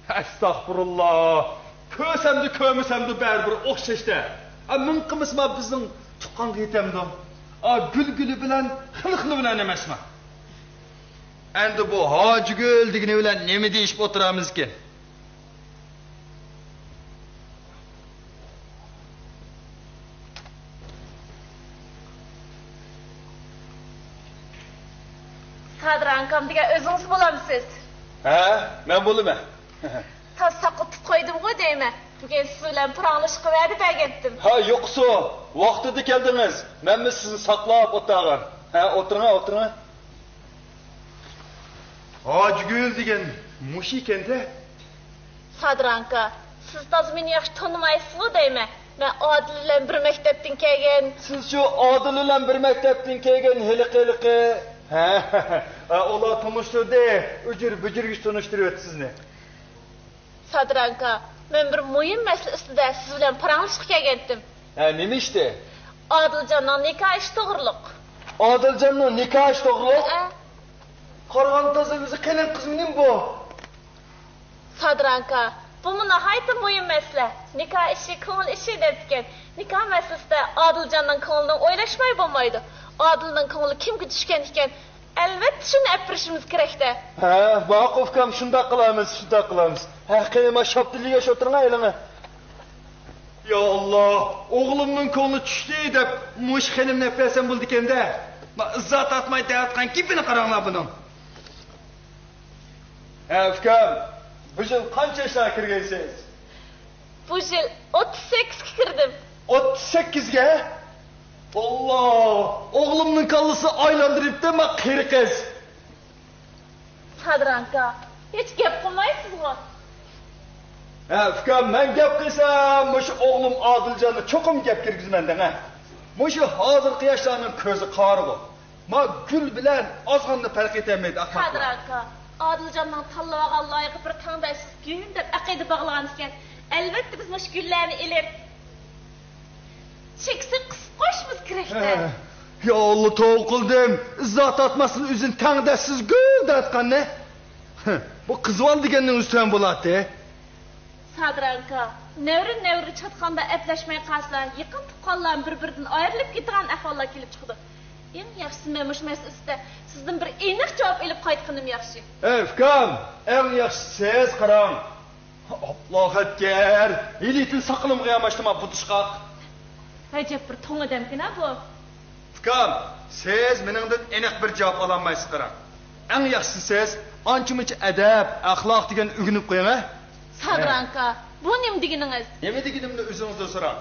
ئەستەغپۇرۇللا. كۆرسەمدۇ، كۆرمىسەمدۇ بەرىبىر ئوخشاشتە. ئە، مىڭ قىلمىسىما بىزنىڭ تۇغقانغا يېتەمدۇ؟ ئا، گۈل گۈلى بىلەن، خىلى خىلى بىلەن ئەمەسما؟ ئەمدى بۇ ھاجىگۈل دېگىنى بىلەن نېمە دېيىشىپ ئولتۇرامىزكىن؟ سادىر ئاكام دېگەن ئۆزىڭىز بولامسىز؟ ھە، مەن بولىمەن. تازا ساقلىتىپ قويدۇمغۇ دەيمەن. بۈگۈن سىز بىلەن پاراڭلىشىشقا ۋەدە بەرگەنتىم. ھە، يوقسۇ، ۋاقتىدا كەلدىڭىز. مەنمۇ سىزنى ساقلاپ ئولتۇرغان. ھە، ئولتۇرۇڭ، ئولتۇرۇڭ. ھاجىگۈل دېگەن مۇشۇ ئىكەن-دە. سادىر ئاكا، سىز تازا مېنى ياخشى تونۇمايسىزغۇ دەيمەن. مەن ئادىل بىلەن بىر مەكتەپتىن كەلگەن. سىزچۇ ئادىل بىلەن بىر مەكتەپتىن كەلگەن ھېلىقى، ھېلىقى؟ ھە، ئۇلار تونۇشتۇردى. ئۈجۈر-بۈجۈرگىچە تونۇشتۇرۇۋەتتى سىزنى. سادىرانكا، مەن بىر مۇھىم مەسىلە ئۈستىدە سىز بىلەن پاراڭلىشىشقا كەلگەنتىم. ھە، نېمە ئىشتى؟ ئادىلجاننىڭ نىكاھ ئىشى توغرۇلۇق. ئادىلجاننىڭ نىكاھ ئىشى توغرۇلۇق؟ ھە. قارىغاندا تازا ئۆزى قېلىن قىزمۇ نېمە بۇ؟ سادىرانكا، بۇمۇ ناھايىتى مۇھىم مەسىلە. نىكاھ ئىشى كۆڭۈل ئىشى دەپتىكەن. نىكاھ مەسىلىسىدە ئادىلجاننىڭ كۆڭلىنى ئويلاشماي بولمايدۇ. ئادىلنىڭ كۆڭلى كىمگە چۈشكەن ئىكەن، ئەلۋەتتە شۇنى ئەپىرىشىمىز كېرەك-دە. ھە، ماقۇل ئۇكام، شۇنداق قىلارمىز، شۇنداق قىلارمىز. ھە، قېنى، ما شاپتۇل يېگەچ ئولتۇرۇڭ ئېلىڭە. يا ئاللا، ئوغلۇمنىڭ كۆڭلى چۈشتى دەپ مۇشۇ خېنىمنى ئەپەرسەم بولىدىكەن-دە. ما ئىزا تارتماي دەۋاتقان گېپىنى قاراڭلار بۇنىڭ. ھە، ئۇكام، بۇ يىل قانچە ياشلارغا كىرگەنسىز؟ بۇ يىل ئوتتۇز سەككىزگە كىردىم. ئوتتۇز سەككىزگە؟ ئاللا، ئوغلۇمنىڭ كاللىسىنى ئايلاندۇرۇپتۇ ما قېرى قىز. سادىرانكا، ھېچ گەپ قىلمايسىزغۇ؟ ھە، ئۇكام، مەن گەپ قىلسام، مۇشۇ ئوغلۇم ئادىلجاننى چوقۇم گەپ كىرگۈزىمەن دەڭە. مۇشۇ ھازىرقى ياشلارنىڭ كۆزى قارىغۇ. ما گۈل بىلەن ئازغىنىنى پەرق ئېتەلمەيدۇ، ئەخمەقلار. سادىر ئاكا، ئادىلجاننىڭ تاللىۋالغان لايىقى بىر تەڭداشسىز گۈل دەپ ئەقىدە باغلىغان ئىكەن. ئەلۋەتتە، بىز مۇشۇ گۈللەرنى ئېلىپ، چېكىسى قىسىپ قويۇشىمىز كېرەك-دە. ھە. يا ئاللا، توۋا قىلدىم. ئىزا تارتماستىن ئۆزىنى تەڭداشسىز گۈل دەۋاتقاننى. ھە، بۇ قىز بالا دېگەننىڭ ئۆزى تۆۋەن بولاتتى. سادىر ئاكا، نەۋرە نەۋرىگە چاتقاندا ئەپلەشمەي قالسا، يېقىن تۇغقانلار بىر-بىرىدىن ئايرىلىپ كېتىدىغان ئەھۋاللار كېلىپ چىقىدۇ. ئەڭ ياخشىسى مەن مۇشۇ مەسىلە ئۈستىدە سىزدىن بىر ئېنىق جاۋاب ئېلىپ قايتقىنىم ياخشى. ئەي ئۇكام، ئەڭ ياخشىسى سىز قاراڭ. ئاپلا خەتكەر، ھېلىتىن ساقىلىمغا ياماشتىما بۇتۇشقاق. ئەجەب بىر توڭ ئادەمكىنا بۇ. ئۇكام، سىز مېنىڭدىن ئېنىق بىر جاۋاب ئالالمايسىز قاراڭ. ئەڭ ياخشىسى سىز ئانچە-مۇنچە ئەدەپ، ئەخلاق دېگەننى ئۆگىنىپ قويۇڭ ھە. سادىر ئاكا، بۇ نېمە دېگىنىڭىز؟ نېمە دېگىنىمنى ئۆزىڭىزدىن سوراڭ.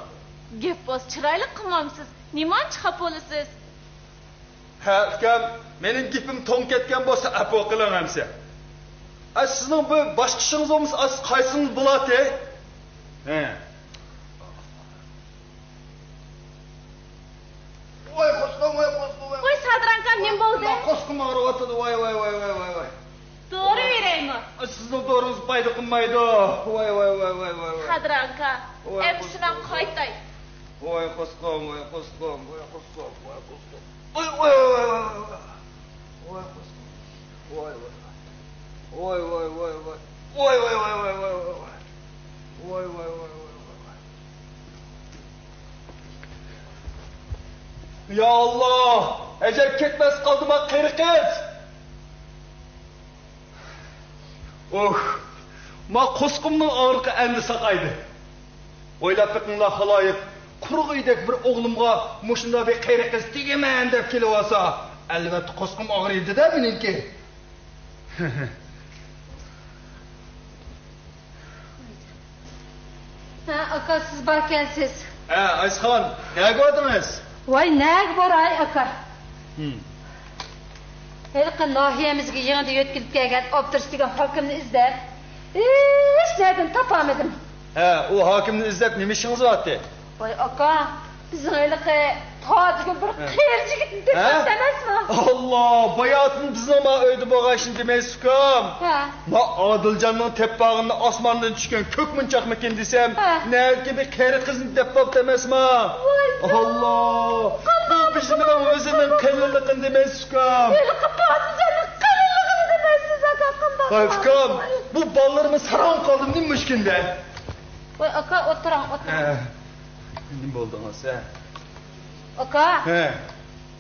گەپ بولسا چىرايلىق قىلمامسىز؟ نېمانچە خاپا بولىسىز؟ ھە، ئۇكام، مېنىڭ گېپىم توڭ كەتكەن بولسا ئەپۇ قىلىڭ ئەمسە. ئە، سىزنىڭ بىر باشقا ئىشىڭىز بولمىسا، ئە، سىز قايتسىڭىز بولاتتى. ھە. ۋاي قوسقۇم، ۋاي قوسقۇم، ۋاي. ۋاي سادىر ئاكا، نېمە بولدى؟ قوسقۇم ئاغرىۋاتىدۇ، ۋاي، ۋاي، ۋاي. دورا بېرەيمۇ؟ سىزنىڭ دورىڭىز پايدا قىلمايدۇ. ۋاي، ۋاي، ۋاي. سادىر ئاكا، ۋاي، ئەمىسە مەن قايتاي. ۋاي قوسقۇم، ۋاي قوسقۇم، ۋاي قوسقۇم، ۋاي قوسقۇم. ۋاي، ۋاي، ۋاي. ۋاي قوسقۇم. ۋاي، ۋاي. ۋاي، ۋاي، ۋاي. ۋاي، ۋاي، ۋاي. يا ئاللا، ئەجەب كەتمەس قالدىما قېرى قىز. ئۇھ، ما قوسقۇمنىڭ ئاغرىقى ئەمدى ساقايدى. ئويلاپ بېقىڭلار خالايىق، قۇرغۇيدەك بىر ئوغلۇمغا مۇشۇنداق بىر قېرى قىز تېگىمەن دەپ كېلىۋالسا، ئەلۋەتتە قوسقۇم ئاغرىيدۇ-دە مېنىڭكى. ھە، ئاكا، سىز باركەنسىز. ھە، ئايسىخان، نەگە باردىڭىز؟ ۋاي، نەگە باراي، ئاكا؟ ھىم. ھېلىقى ناھىيەمىزگە يېڭىدىن يۆتكىلىپ كەلگەن ئوبدۇرۇس دېگەن ھاكىمنى ئىزدەپ، ھېچ نەدىن تاپالمىدىم. ھە، ئۇ ھاكىمنى ئىزدەپ نېمە ئىشىڭىز بارتى؟ ۋاي ئاكا، بىزنىڭ ھېلىقى تاجىگۈل بىر قېرى يىگىتنى تېپىپتۇ ئەمەسمۇ؟ ئاللا، باياتىن بىزنىڭ ما ئۆيدە بولغان ئىشنى دېمەيسىز ئۇكام. ھە. ما ئادىلجاننىڭ تېپىپ بارغىنىنى ئاسماندىن چۈشكەن كۆك مونچاقمىكىن دېسەم، ھە، نەدىكى بىر قېرى قىزنى دەپ بوپتۇ ئەمەسما؟ ۋاي ئاللا، بۇ بىزنىڭ ئۆزىنىڭ قېلىنلىقىنى دېمەيسىز ئۇكام. ھېلىقى پادىشاھنىڭ قېلىنلىقىنى دېمەيسىز ئاكا، قانداق؟ ۋاي ئۇكام، بۇ بالىلىرىمىز ھايران قالدىم نېمە مۇشكىندە. ۋاي ئاكا، ئولتۇرۇڭ، ئولتۇرۇڭ. ھە. نېمە بولدىڭىز، ھە؟ ئاكا، ھە.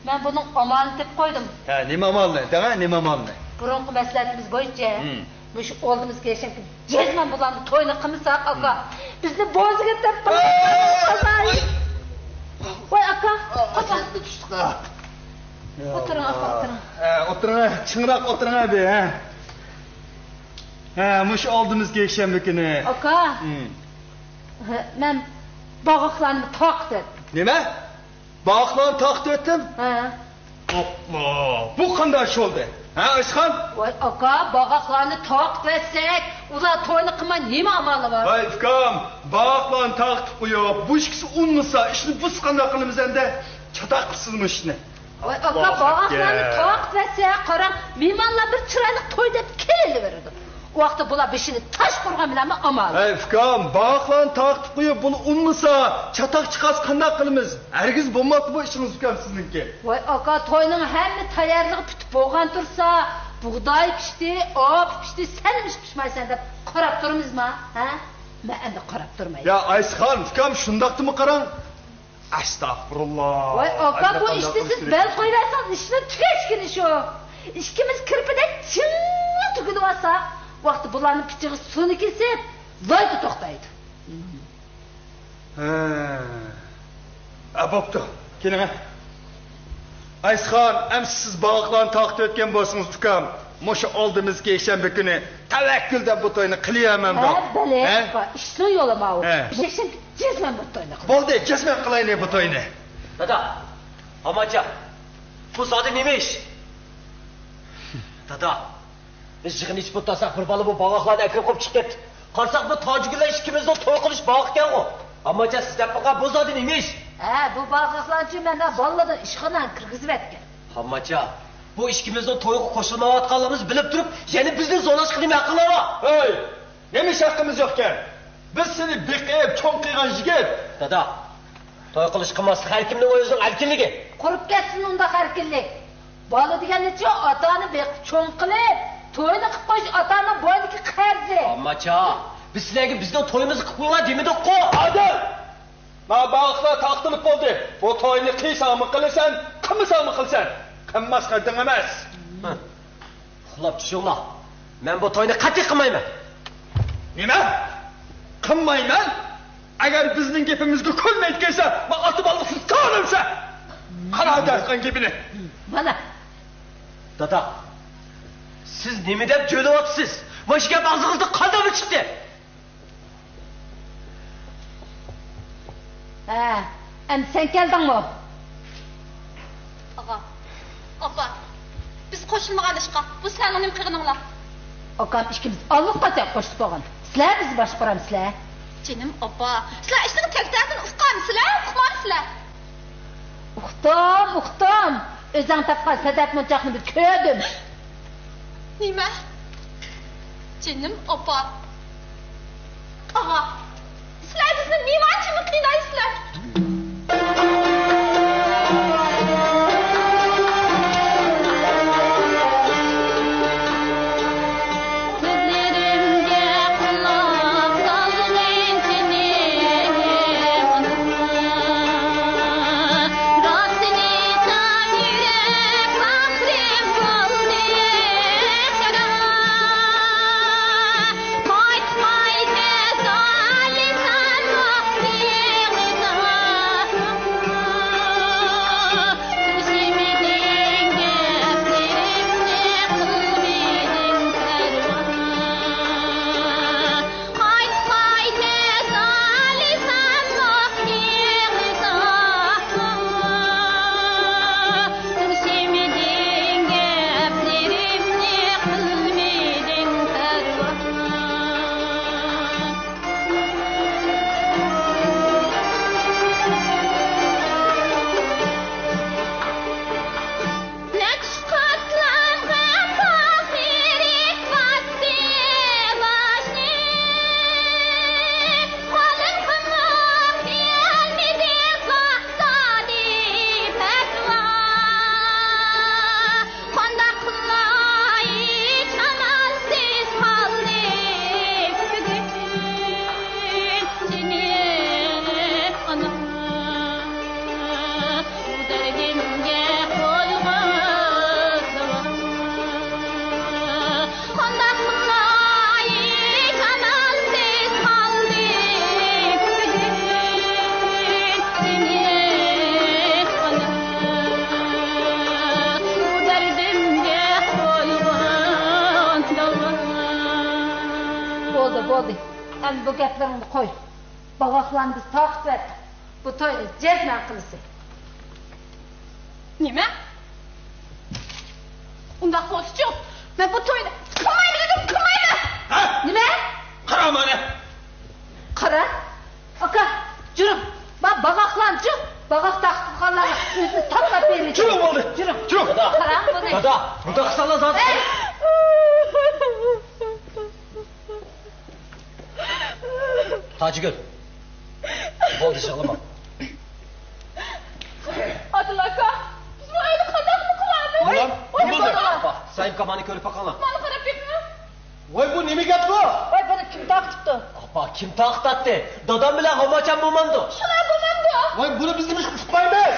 مەن بۇنىڭ ئامالىنى تېپىپ قويدۇم. ھە، نېمە ئامالنى؟ دەڭە، نېمە ئامالنى؟ بۇرۇنقى مەسلىھەتىمىز بويىچە، ھىم، مۇشۇ ئالدىمىزدىكى يەكشەنبە جەزمەن بۇلارنى توينى قىلمىساق، ئاكا، ھىم، بىزنى بوزىگە دەپ قويىدۇ. ۋاي، ئاكا، ئاكا. ئولتۇرۇڭ، ئاكا، ئولتۇرۇڭ. ھە، ئولتۇرۇڭ، ھە، چىڭراق ئولتۇرۇڭ، ھە، ھە. ھە، مۇشۇ ئالدىمىزدىكى يەكشەنبە كۈنى. ئاكا. ھىم. ھە، مەن باغاقلارنى تارقىتىپ. نېمە؟ باغاقلارنى تارقىتىۋەتتىم؟ ھە. ئاپلا، بۇ قانداق ئىش بولدى؟ ھە، ئايسىخان؟ ۋاي ئاكا، باغاقلارنى تارقىتىۋەتسەك، ئۇلار توينى قىلماي نېمە ئامالى بار؟ ۋاي ئۇكام، باغاقلارنى تارقىتىپ قويۇپ، بۇ ئىككىسى ئۇنىمىسا، ئىشنى بۇزسا قانداق قىلىمىز ئەمدى؟ چاتاق قىپسىزمۇ ئىشنى؟ ۋاي ئاكا، باغاقلارنى تارقىتىۋەتسە، قاراڭ، مېھمانلار بىر چىرايلىق توي دەپ كېلىۋېرىدۇ. ئۇ ۋاقىتتا بۇلار بېشىنى تاش ئۇرغان بىلەنمۇ ئامال. ھەي ئۇكام، باغاقلارنى تارقىتىپ قويۇپ، بۇنى ئۇنىمىسا، چاتاق چىقارسا قانداق قىلىمىز؟ ھەرگىز بولماپتۇ بۇ ئىشىڭىز ئۇكام سىزنىڭكى. ۋاي ئاكا، توينىڭ ھەممە تەييارلىقى پۈتۈپ بولغان تۇرسا، بۇغداي پىشتى، ئاۋۇ پىشتى، سەنمۇ ئىش پىشمايسەن دەپ قاراپ تۇرىمىزما؟ ھە؟ مەن ئەمدى قاراپ تۇرماي. يا ئايسىخان ئۇكام، شۇنداقتىمۇ قاراڭ. ئەستەغپۇرۇللا. ۋاي ئاكا، بۇ ئىشنى سىز بەل قويۇۋەرسىڭىز، ئىشنىڭ تۈگەشكىنى شۇ. ئىككىمىز كىرپىدەك چىڭ تۈگۈلۈۋالساق، ۋاقتى بۇلارنىڭ پىچىقى سۇنى كېسىپ، لايدا توختايدۇ. ھە. ئە، بوپتۇ. كېلىڭە. ئايسىخان، ئەمسە سىز باغاقلارنى تارقىتىۋەتكەن بولسىڭىز، ئۇكام، مۇشۇ ئالدىمىزدىكى يەكشەنبە كۈنى تەۋەككۈل دەپ بۇ توينى قىلىۋەرمەمدۇق. ھە، بەلى. ھە؟ ئىشنىڭ يولى ماۋۇ. ھە. يەكشەنبە جەزمەن بۇ توينى قىلىمىز. بولدى، جەزمەن قىلايلى بۇ توينى. دادا، ئامانجان، بۇ زادى نېمە ئىش؟ دادا، بىز يىغىن ئېچىپ ئولتۇرساق، بىر بالا بۇ باغاقلارنى ئەكىرىپ قويۇپ چىقىپ كەتتى. قارىساق، بۇ تاجىگۈللەر ئىككىمىزنىڭ توي قىلىش باغىقەنغۇ. ئامانجان، سىز دەپ باققان بۇ زادى نېمە ئىش؟ ھە، بۇ باغاقلارنىچۇ مەن بالىلىرىنى ئىشخانىغا كىرگۈزۈۋەتكەن. ئامانجان، بۇ ئىككىمىزنىڭ تويغا قوشۇلمايۋاتقانلىقىمىزنى بىلىپ تۇرۇپ، يەنە بىزنى زورلاشقا نېمە ھەققىڭلار بار؟ ھەي! نېمە ئىش ھەققىمىز يوقكەن؟ بىز سېنى بېقىپ چوڭ قىلغان يىگىت. دادا، توي قىلىش قىلماسلىق ھەر كىمنىڭ ئۆزىنىڭ ئەركىنلىكى. قۇرۇپ كەتسۇن ئۇنداق ئەركىنلىك. بالا دېگەننىچۇ ئاتا-ئانا بېقىپ چوڭ قىلىپ، توينى قىلىپ قويۇش ئاتا-ئانا بوينىدىكى قەرزى. ئامماچا، بىز سىلەرگە بىزنىڭ تويىمىزنى قىلىپ قويۇڭلار دېمىدۇققۇ؟ ئادىل! مانا باغاقلار تارقىتىلىپ بولدى. بۇ توينى قىلساڭمۇ قىلىسەن، قىلمىساڭمۇ قىلىسەن. قىلماسقا ھەددىڭ ئەمەس. ھە. ئۇخلاپ چۈشۈڭلار. مەن بۇ توينى قەتئىي قىلمايمەن. نېمە؟ قىلمايمەن؟ ئەگەر بىزنىڭ گېپىمىزگە كۆنمەيدىكەنسە، مانا ئاتا بالىسىز قالىمسە. قارا دەرقان گېپىنى. مانا. دادا، سىز نېمە دەپ جۆيلۈۋاتىسىز؟ مانا شۇ گەپ ئاغزىڭىزدىن قانداقمۇ چىقتى؟ ھە، ئەمدى سەن كەلدىڭمۇ؟ ئاغا، ئاپا، بىز قوشۇلمىغان ئىشقا بۇ سىلەرنىڭ نېمە قىلغىنىڭلار؟ ئاكام ئىككىمىز ئاللىقاچان قوشۇلۇپ بولغان. سىلەر بىزنى باشقۇرامسىلەر؟ جېنىم ئاپا، سىلەر ئىشنىڭ تەكتەسىنى ئۇققانمىسىلەر، ئۇقمامسىلەر؟ ئۇقتۇم، ئۇقتۇم. ئۆزۈڭ تاپقان سەدەپ مونچاقنى بىر كۆردۈم. نېمە؟ جېنىم ئاپا. ئاغا، سىلەر بىزنى نېمانچىمۇ قىينايسىلەر؟ كۆزلىرىمگە قۇلاق سالغىن جېنىم ئانا. راستىنى ئېيتسام، يۈرەك ئاغرىپ قالدى. قايت، قايت، ئەزالىسەنمۇ يىغلىسام. چۈشىمىدىڭ گەپلىرىمنى، قىلمىدىڭ پەرۋا. قايت، قايت، ئەزالىسەنمۇ يىغلىسام. چۈشىمىدىڭ گەپلىرىمنى، قىلمىدىڭ پەرۋا. نەقىش قاتلانغان تاخىرى باستى باشنى. قولۇم قومۇپ كەلمىدى، قاقشادى پەتۋا. قانداق قىلاي، ئامالسىز قالدىم بۈگۈن، جېنىم ئانا. بۇ دەردىمگە قويغىن داۋا. قانداق قىلاي، ئامالسىز قالدىم بۈگۈن، جېنىم ئانا. بۇ دەردىمگە قويغىن داۋا. بولدى، بولدى. ئەمدى بۇ گەپلىرىڭنى قوي. باغاقلارنى بىز تارقىتىۋەتتۇق. بۇ توينى جەزمەن قىلىسەن. نېمە؟ ئۇنداق بولسىچۇ، مەن بۇ توينى قىلمايمەن دېدىم، قىلمايمەن! ھە؟ نېمە؟ قارا مانا. قارا. ئاكا، جۈرۈڭ. ما باغاقلارنىچۇ؟ باغاق تارتىدىغانلارنى ئۆزىنى تاپلاپ بېرىدۇ. جۈرۈڭ بولدى. جۈرۈڭ. جۈرۈڭ. دادا. قاراڭ بۇنى. دادا، بۇنداق قىلساڭلار زادى. ئەي! تاجىگۈل. بولدى، يىغلىما. ئادىل ئاكا، بىز بۇ ئۆيدە قانداقمۇ قىلارمىز؟ ۋاي، ۋاي، نېمە بولدى؟ ئاپا، سايىم كامانى كۆرۈپ باقىڭلار. مانا قاراپ بېقىڭ. ۋاي، بۇ نېمە گەپ بۇ؟ ۋاي، بۇنى كىم تارقىتىپتۇ؟ ئاپا، كىم تارقىتاتتى؟ دادام بىلەن غوماچام بولمامدۇ؟ شۇلار بولامدۇ؟ ۋاي، بۇنى بىز نېمىشقا ئۇقمايمىز؟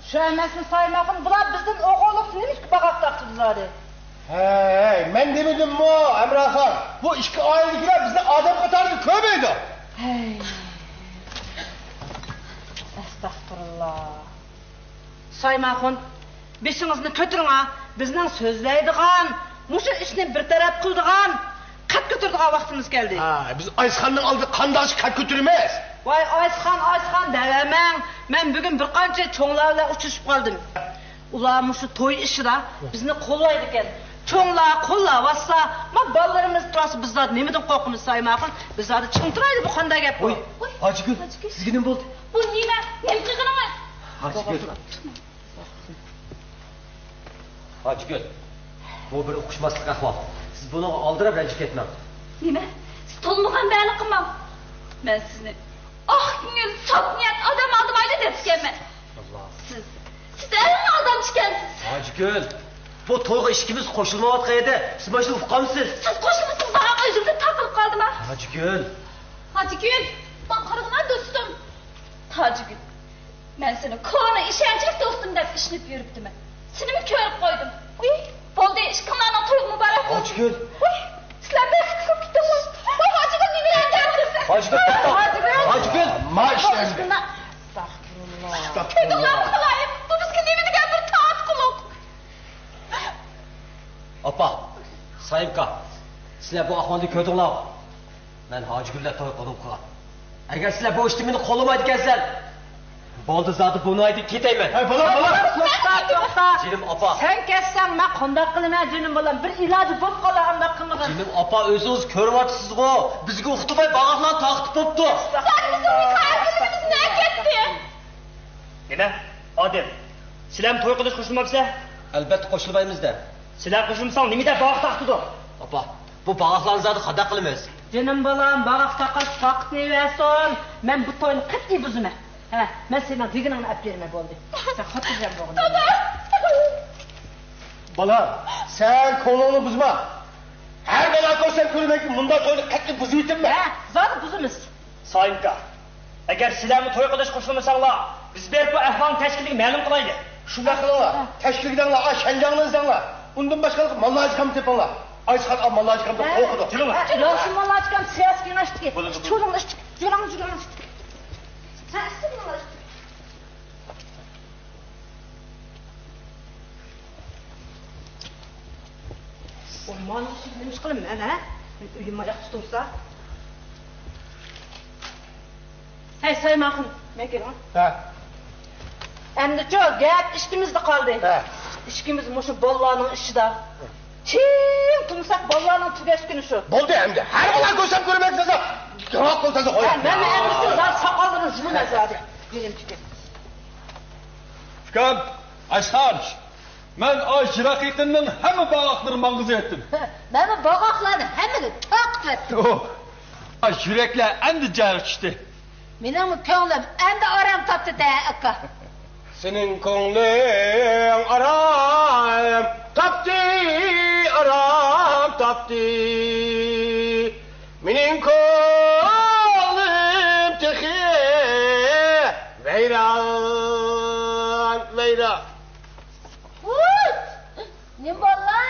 شۇ ئەمەسمۇ سايماخۇن، بۇلار بىزدىن ئوغۇرلۇقتا نېمىشقا باغاق تارتىدۇ زادى؟ ھەي، مەن دېمىدىممۇ، ھەمراخان؟ بۇ ئىككى ئائىلىدىكىلەر بىزنى ئادەم قاتارىدا كۆرمەيدۇ. ھەي. ئەستەغپۇرۇللا. سايماخۇن، بېشىڭىزنى كۆتۈرۈڭ ھە. بىزنىڭ سۆزلەيدىغان، مۇشۇ ئىشنى بىر تەرەپ قىلىدىغان، قەد كۆتۈرىدىغان ۋاقتىمىز كەلدى. ھا، بىز ئايسىخاننىڭ ئالدىدا قانداق قەد كۆتۈرىمىز؟ ۋاي، ئايسىخان، ئايسىخان دەۋەرمەڭ. مەن بۈگۈن بىر قانچە چوڭلار بىلەن ئۇچرىشىپ قالدىم. ئۇلار مۇشۇ توي ئىشىدا بىزنى قوللايدىكەن. چوڭلار قوللاۋاتسا، ما بالىلىرىمىز تۇرسا، بىز زادى نېمىدىن قورقىمىز سايماخۇن؟ بىز زادى چىڭ تۇرايلى، بۇ قانداق گەپ بۇ؟ ۋاي، ھاجىگۈل، سىزگە نېمە بولدى؟ بۇ نېمە؟ نېمە قىلغىنىڭىز؟ ھاجىگۈل. ھاجىگۈل، بۇ بىر ئۇقۇشماسلىق ئەھۋال. سىز بۇنىڭغا ئالدىراپ رەنجىپ كەتمەڭ. نېمە؟ سىز تولمىغان بەلە قىلماڭ. مەن سىزنى ئاق كۆڭۈل، ساپ نىيەت ئادەم ئالدىمايدۇ دەپتىكەنمەن. ئاللا. سىز، سىز ئەڭ ئالدامچى ئىكەنسىز. ھاجىگۈل، بۇ تويغا ئىككىمىز قوشۇلمايۋاتقان ئىدى. سىز مانا شۇنى ئۇقامسىز؟ سىز قوشۇلمىسىڭىز ماڭا ئۆزۈمدىن تاقىلىپ قالدىما؟ ھاجىگۈل. ھاجىگۈل، ماڭا قارىغىنا دوستۇم. تاجىگۈل. مەن سېنى كونا ئىشەنچلىك دوستۇم دەپ ئىشىنىپ يۈرۈپتىمەن. سېنىمۇ كۆرۈپ قويدۇم. ئۇي، بولدى، ئىككىڭلارنىڭ تويى مۇبارەك بولسۇن. ئاچگۈل. ئۇي، سىلەر بەك قىلىپ كېتىڭلار. ۋاي، ھاجىگۈل نېمە دەپ كەلدى؟ ھاجىگۈل، توختا. ھاجىگۈل. ھاجىگۈل. ما ئىشلەندى. ئەستەغپۇرۇللا. كۆزۈڭلارنى قىلايىن، بۇ بىزگە نېمە دېگەن بىر تارتقۇلۇق. ئاپا، سايىمكا، سىلەر بۇ ئەھۋالنى كۆردۈڭلارغۇ؟ مەن ھاجىگۈل بىلەن توي قىلغۇم قىلغان. ئەگەر سىلەر بۇ ئىشتا مېنى قوللىمايدىكەنسەن، بولدى زادى، بۇ ئۆيدىن كېتەيمەن. ھەي، بالام، بالام! توختا، توختا! جېنىم ئاپا! سەن كەتسەڭ مەن قانداق قىلىمەن، جېنىم بالام؟ بىر ئىلاجى بولۇپ قالار ئانداق قىلمىغىن. جېنىم ئاپا، ئۆزىڭىز كۆرۈۋاتىسىزغۇ، بىزگە ئۇقتۇرماي باغاقلارنى تارقىتىپ بوپتۇ. زادى بىزنىڭ ھېكايىمىز نەگە كەتتى؟ نېمە؟ ئادىل، سىلەرمۇ توي قىلىش قوشۇلماپسىلەر؟ ئەلۋەتتە قوشۇلمايمىز-دە. سىلەر قوشۇلمىساڭ نېمە دەپ باغاق تارتىدۇ؟ ئاپا، بۇ باغاقلارنى زادى قانداق قىلىمىز؟ جېنىم بالام، باغاق تارقاش ۋاقتىنى بەرسۇن. مەن بۇ توينى قەتئىي بۇزىمەن. ھە، مەن سېنىڭ دېگىنىڭنى ئەپ بېرىمەن، بولدى. سەن خوتۇنجان بولغىن. دادا! بالام، سەن كۆڭلۈڭنى بۇزما. ھەر بالا كۆرسەم كۆرمەيكى، مۇنداق توينى قەتئىي بۇزۇۋېتىمەن. ھە، زادى بۇزىمىز. سايىمكا، ئەگەر سىلەرمۇ توي قىلىش قوشۇلمىساڭلار، بىز بېرىپ بۇ ئەھۋالنى تەشكىلگە مەلۇم قىلايلى. شۇنداق قىلىڭلار. تەشكىلگە دەڭلار، ئا شەنجاڭنى ئىزدەڭلار. ئۇندىن باشقا ماللاجىكامنى تېپىڭلار. ئايسىخان ئا ماللاجىكامدىن قورقىدۇ. جېنىم. ھە، ياخشى ماللاجىكام سىياسىي كېڭەشتىكى. بولىدۇ، بولىدۇ. چولۇڭ ئىشتىكى. جۇراڭ، جۇراڭ ئىشتىكى. ھە، ئىشتىكى ماللاجىكام. ۋاي، مانا شۇ نېمە ئىش قىلىمەن، ھە؟ ئۆيۈم ئاياقتا تۇرسا. ھەي، سايماخۇن، مەن كېلىڭ. ھە. ئەمدىچۇ، گەپ ئىككىمىزدە قالدى. ھە. ئىككىمىز مۇشۇ بالىلارنىڭ ئىشىدا چىڭ تۇرمىساق، بالىلارنىڭ تۈگەش كۈنى شۇ. بولدى ئەمدى. ھەر بالا كۆرسەم كۆرمەيمەن دېسە، ياق قىل تازا قويۇڭ. ھە، مەن ئەمدى زادى ساقاللىرىنى يۇلىمەن زادى. يېنىمچىكى. ئۇكام، ئاشخان. مەن ئاشۇ يىراق يېقىننىڭ ھەممە باغاقلىرىنى ماڭغۇزۇۋەتتىم. مەنمۇ باغاقلارنى ھەممىنى تارقىتىۋەتتىم. ئوھ، ئاشۇ يۈرەكلەر ئەمدى جايىغا چۈشتى. مېنىڭمۇ كۆڭلۈم ئەمدى ئارام تاپتى-دە، ئاكا. سېنىڭ كۆڭلۈڭ ئارام تاپتى، ئارام تاپتى. مېنىڭ كۆڭلۈم تېخى ۋەيران، ۋەيران. ۋوي! نېمە بولدى؟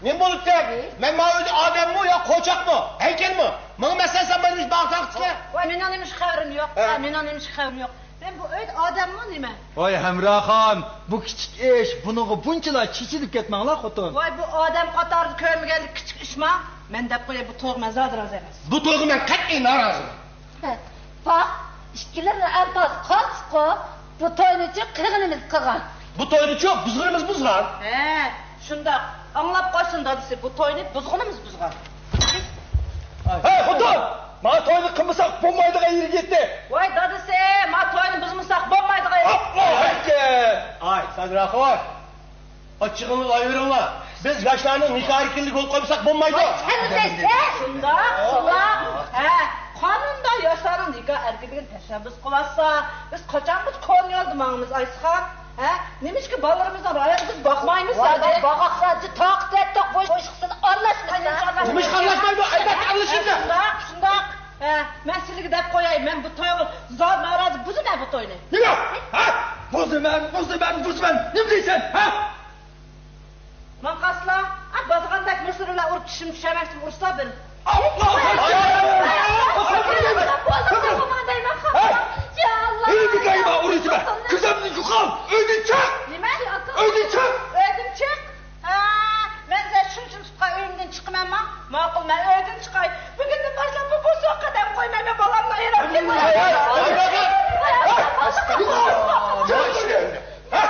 نېمە بولۇپتۇ؟ مەن ماۋۇ ئۆيدە ئادەممۇ يا قوچاقمۇ؟ ھەيكەلمۇ؟ ماڭا مەسىلەن سالمايدىغان ئىش باغاق تارقىتىشقا. ۋاي، مېنىڭ نېمە ئىش خەۋىرىم يوق. ھە. ھە، مېنىڭ نېمە ئىش خەۋىرىم يوق. مەن بۇ ئۆيدە ئادەممۇ نېمە؟ ۋاي، ھەمراخان، بۇ كىچىك ئىش، بۇنىڭغا بۇنچىلا چېچىلىپ كەتمەڭلار، خوتۇن. ۋاي، بۇ ئادەم قاتارىدا كۆرمىگەندەك كىچىك ئىشما؟ مەن دەپ قوياي، بۇ تويغا مەن زادى رازى ئەمەس. بۇ تويغا مەن قەتئىي نارازىمەن. پاخ، ئىككىلىرىنى ئەمپاس قالسىقۇ، بۇ توينىچۇ قىلغىنىمىز قىلغان. بۇ توينىچۇ بۇزغىنىمىز بۇزغان. ھە، شۇنداق. ئاڭلاپ قالسۇن دادىسى، بۇ توينى بۇزغىنىمىز بۇزغان. ھەي، خوتۇن! مانا توينى قىلمىساق بولمايدىغان يېرىگە يەتتى. ۋاي دادىسى، مانا توينى بۇزمىساق بولمايدىغان يېرىگە يەتتى. ئاي، سادىر ئاخۇن، ئاچچىقىڭلارنى ئايرىڭلار. بىز ياشلارنىڭ نىكاھ ئەركىنلىكىگە قول قويمىساق بولمايدۇ. ۋاي كەلدى سەن! شۇنداق، شۇنداق. ھە، قانۇندا ياشلارنىڭ نىكاھ ئەركىنلىكىنى تەشەببۇس قىلىۋاتسا، بىز قاچانغىچە كونا يولدا ماڭىمىز، ئايسىخان؟ ھە؟ نېمىشقا بالىلىرىمىزنىڭ رايىغا بىز باقمايمىز ۋاي، ھازىر؟ باغاقلارچە تاقىت ئەتتۇق، بۇ ئىشقىسىنى ئارىلاشمىسا. نېمىشقا ئارىلاشمايدۇ؟ ئەلۋەتتە ئارىلىشىمىز. شۇنداق، شۇنداق. ھە، مەن سىلىگە دەپ قوياي، مەن بۇ تويغا زور نارازى، بۇزىمەن بۇ توينى. نېمە؟ ھە؟ بۇزىمەن، بۇزىمەن، بۇزىمەن. نېمە دەيسەن؟ ھە؟ ماڭقاسلا، ئا، بازغاندەك مۇشۇلار بىلەن ئۇرۇپ چۈشۈم چۈشەمەكچىمۇ ئۇرسا بىر. ھېي، بىكايما ئۇرۇسىمەن. كۆزۈمدىن يوقال. ئۆيدىن چىق. نېمە؟ ئۆيدىن چىق. ئۆيدىن چىق. ھە، مەن سەن شۇنچىلىك تۇتقان ئۆيۈمدىن چىقىمەنما؟ ماقۇل، مەن ئۆيدىن چىقاي. بۈگۈندىن باشلاپ بۇ بوسۇغا قەدەم قويمايمەن، بالامنى ئايرىپ. ھە؟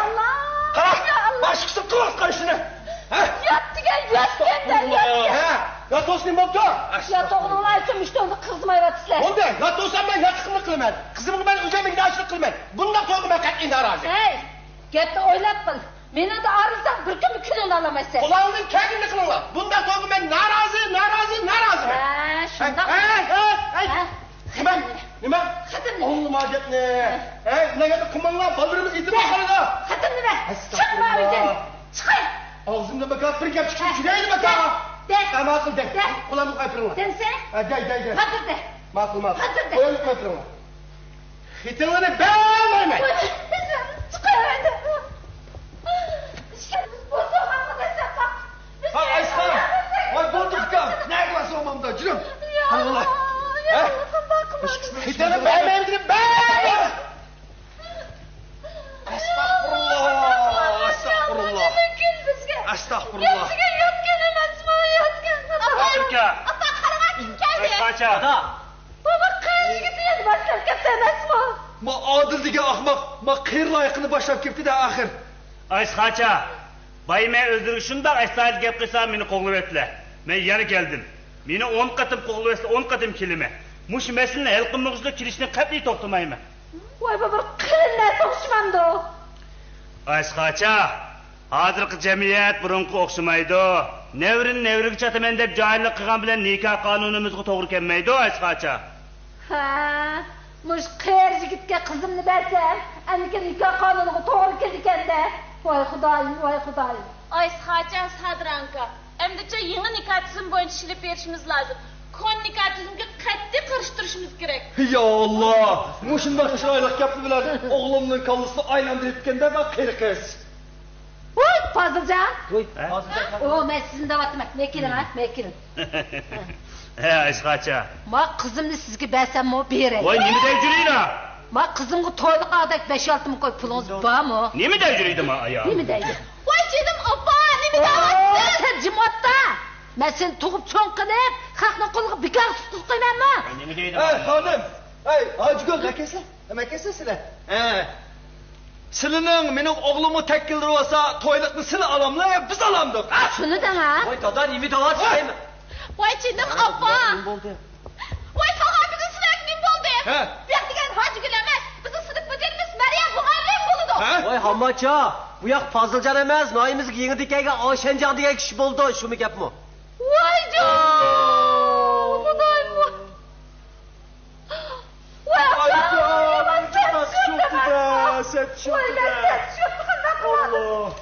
قارا، باشقىسى قىلىۋاتقان ئىشىنى. ھە؟ يات دېگەن ياتكەندە، ياتكەن. ھە؟ ياتقۇسى نېمە بوپتۇ؟ ياتقۇنۇڭلار ئۈچۈن مۇشۇ توينى قىلغۇزمايۋاتىسىلەر. بولدى، ياتقۇزسام مەن ياتىقىمنى قىلىمەن. قىزىمغا مەن ئۆزۈم ئىگىدارچىلىق قىلىمەن. بۇنداق تويغا مەن قەتئىي نارازى. ھەي، گەپنى ئويلاپ قىل. مېنىڭدىن ئايرىلساڭ بىر كۈنمۇ كۈنۈڭنى ئالالمايسەن. قولۇڭدىن كەلگىنىنى قىلىڭلار. بۇنداق تويغا مەن نارازى، نارازى، نارازىمەن. ھە، شۇنداق. ھەي، ھەي، ھەي، ھەي. ھە. نېمە؟ نېمە؟ خېتىم نېمە؟ ئاڭلىما گەپنى. ھە. ھەي، بۇنداق گەپنى قىلماڭلار، بالىلىرىمىز يېتىم قالىدۇ. خېتىم نېمە؟ ئەستەغپۇرۇللا. چىقما ئۆيدىن. چىقاي. ئاغزىمدىن بىكار بىر گەپ چىقىپ يۈرەيدۇ بىكار. دە. ھە، ماقۇل، دە. دە. قولۇمنى قويۇپ بېرىڭلار. دەمسەن؟ ھە، دەي، دەي، دەي. ھازىر دە. ماقۇل، ماقۇل. ھازىر دە. قولۇمنى قويۇپ بېرىڭلار. خېتىڭلارنى بەرمەيمەن. چىقاي ئۆيدىن. ھە، ئايسىخان! ۋاي، بولدى ئۇكام! نەگە بارساڭ مامدا، جۈرۈڭ! يا ئاللا! ھە؟ خېتىڭنى بەرمەيمەن دېدىم، بەر! ئەستەغپۇرۇللا! ئەستەغپۇرۇللا! ئەستەغپۇرۇللا! ياتقان ئەمەسمۇ، ياتقان! ئاپا! ئاپا، قارىغا كىم كەلدى؟ ئايسىخانچە! دادا! بابا، قېرى يىگىتنى يەنە باشلاپ كەپتۇ ئەمەسمۇ؟ ما ئادىل دېگەن ئاخماق، ما قېرى لايىقىنى باشلاپ كەپتۇ-دە ئاخىر. ئايسىخانچە، بايا مەن ئۆزلىرىگە شۇنداق ئەستايىدىل گەپ قىلسام، مېنى قوغلىۋەتتىلە. مەن يەنە كەلدىم. مېنى ئون قېتىم قوغلىۋەتسە، ئون قېتىم كېلىمەن. مۇشۇ مەسىلىنى ھەل قىلمىغۇچىلىك كېلىشتىن قەتئىي توختىمايمەن. ۋاي، بۇ بىر قېلىن نەرسە ئوخشىمامدۇ؟ ئايسىخانچە، ھازىرقى جەمئىيەت بۇرۇنقىغا ئوخشىمايدۇ. نەۋرىنى نەۋرىگە چاتىمەن دەپ جاھىللىق قىلغان بىلەن نىكاھ قانۇنىمىزغا توغرا كەلمەيدۇ، ئايسىخانچە. ھە، مۇشۇ قېرى يىگىتكە قىزىمنى بەرسەم، ئەمدىكى نىكاھ قانۇنىغا توغرا كېلىدىكەن-دە. ۋاي خۇدايىم، ۋاي خۇدايىم. ئايسىخانچە، سادىرانكا، ئەمدىچە يېڭى نىكاھ تۈزۈمى بويىچە ئىش ئېلىپ بېرىشىمىز لازىم. كونا نىكاھ تۈزۈمىگە قەتئىي قارشى تۇرۇشىمىز كېرەك. يا ئاللا! مۇشۇنداق چىرايلىق گەپلىرى بىلەن ئوغلۇمنىڭ كاللىسىنى ئايلاندۇرۇپتىكەن-دە، بۇ قېرى قىز. ۋاي، پازىلجان! ۋاي، ھە؟ پازىلجان! ئو، مەن سىزنى دەۋاتىمەن. مەن كېلىڭ، ھە؟ مەن كېلىڭ. ھە، ئايسىخانچە. ما قىزىمنى سىزگە بەرسەممۇ بېرەي. ۋاي، نېمە دەپ يۈرىلا؟ ما قىزىمغا تويلۇق ئادەك بەش-ئالتە مىڭ كوي پۇلىڭىز بارمۇ؟ نېمە دەپ يۈرىدۇ ما ئايال؟ نېمە دەيدۇ؟ ۋاي جېنىم ئاپا، نېمە دەۋاتىسىز؟ سەن جىم ئوتتا! مەن سېنى تۇغۇپ چوڭ قىلىپ، خەقنىڭ قولىغا بىكارغا تۇتقۇزۇپ قويماممۇ؟ ۋاي، نېمە دەيدۇ؟ ئەي، خانىم! ئەي، ھاجىگۈل! مەكەسلە، مەكەسلە سىلە. ھە. سىلىنىڭ مېنىڭ ئوغلۇممۇ تەككىلدە بولسا، تويلۇقنى سىلە ئالاملا يا بىز ئالامدۇق؟ ھە؟ شۇنى دەڭا. ۋاي، دادا، نېمە دەۋاتىسىز؟ ۋاي جېنىم ئاپا! نېمە بولدى؟ ۋاي، تاغا، بۈگۈن سىلەرگە نېمە بولدى؟ ھە؟ بۇياق دېگەن ھاجىگۈل ئەمەس، بىزنىڭ سىنىپ مۇدىرىمىز مەريەم مۇئەللىم بولىدۇ. ھە؟ ۋاي، ھامماچا، بۇياق پازىلجان ئەمەس، ناھىيىمىزگە يېڭىدىن كەلگەن ئاشەنجاڭ دېگەن كىشى بولىدۇ، شۇمۇ گەپمۇ؟ ۋايجان، خۇدايىم، ۋاي. ۋاي، ئاپا، يامان سەت چۈشۈپتۇ-دە، سەت چۈشۈپتۇ-دە. ۋاي، مەن سەت چۈشۈپتۇ، قانداق قىلىمىز؟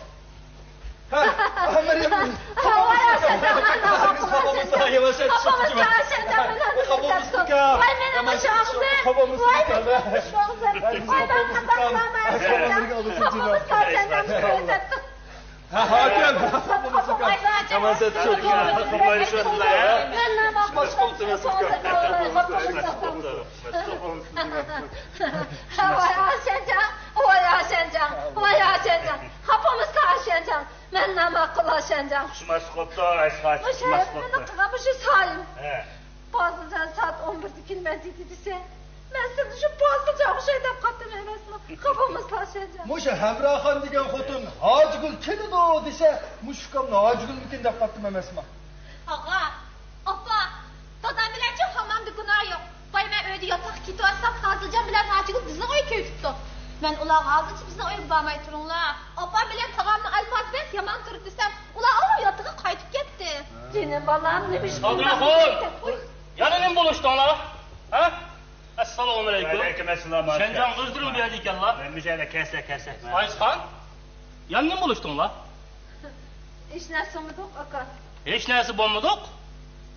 ھە، ھە، مەريەم. ۋاي، ئاشەنجاڭ، قانداق قىلىمىز؟ ۋاي، مېنىڭ مۇشۇ ئاغزىم. ۋاي، مېنىڭ مۇشۇ ئاغزىم. ۋاي، مەن قانداق قىلىمەن؟ ھە، ھاكىم. يامان سەت چۈشۈپتۇ. مەن ناماقۇل. ۋاي ئاشەنجاڭ، ۋاي ئاشەنجاڭ، ۋاي ئاشەنجاڭ، ۋاي ئاشەنجاڭ. خاپا بولمىسىلا ئاشەنجاڭ. مەن ناماقۇل ئاشەنجاڭ. ئۇقماسلىق بوپتۇ، ئايسىخانچە، ئۇقماسلىق بوپتۇ. مېنىڭ قىلغان مۇشۇ سايىم. ھە. پازىلجان سائەت ئون بىردە كېلىمەن دېدى دېسە، مەن سىزنى شۇ پازىلجانغا ئوخشاي دەپ قاتتىم ئەمەسمۇ؟ خاپا بولمىسىلا ئاشەنجان. مۇشۇ ھەمراخان دېگەن خوتۇن ھاجىگۈل كېلىدۇ دېسە، مۇشۇ ئۇكامنى ھاجىگۈلمىكىن دەپ قاتتىم ئەمەسمۇ؟ ئاغا، ئاپا، دادام بىلەن بىزنىڭ ئۆيگە كېلىپ كېتىپتۇ. مەن ئۇلارغا ھازىرچە بىزنىڭ ئۆيگە بارماي تۇرۇڭلار، ئاپام بىلەن تاغامنى ئايپاتىۋەت، يامان تۇرۇپتۇ دېسەم، ئۇلار ئاۋۇ ياتىقىغا قايتىپ كەتتى. جېنىم بالام، نېمە ئىش بولدى؟ سادىراخۇن! يەنە نېمە بولۇشتۇڭلار؟ ھە؟ ئەسسالامۇئەلەيكۇم. ۋەئەلەيكۇم ئەسسالام، ئاكا. شەنجاڭ ئۆزلىرىمۇ بۇ يەردە ئىكەنلا. مەن مۇشۇ يەردە كەلسە، كەلسە. ئايسىخان، يەنە نېمە بولۇشتۇڭلار؟ ھېچ نەرسە بولمىدۇق، ئاكا. ھېچ نەرسە بولمىدۇق؟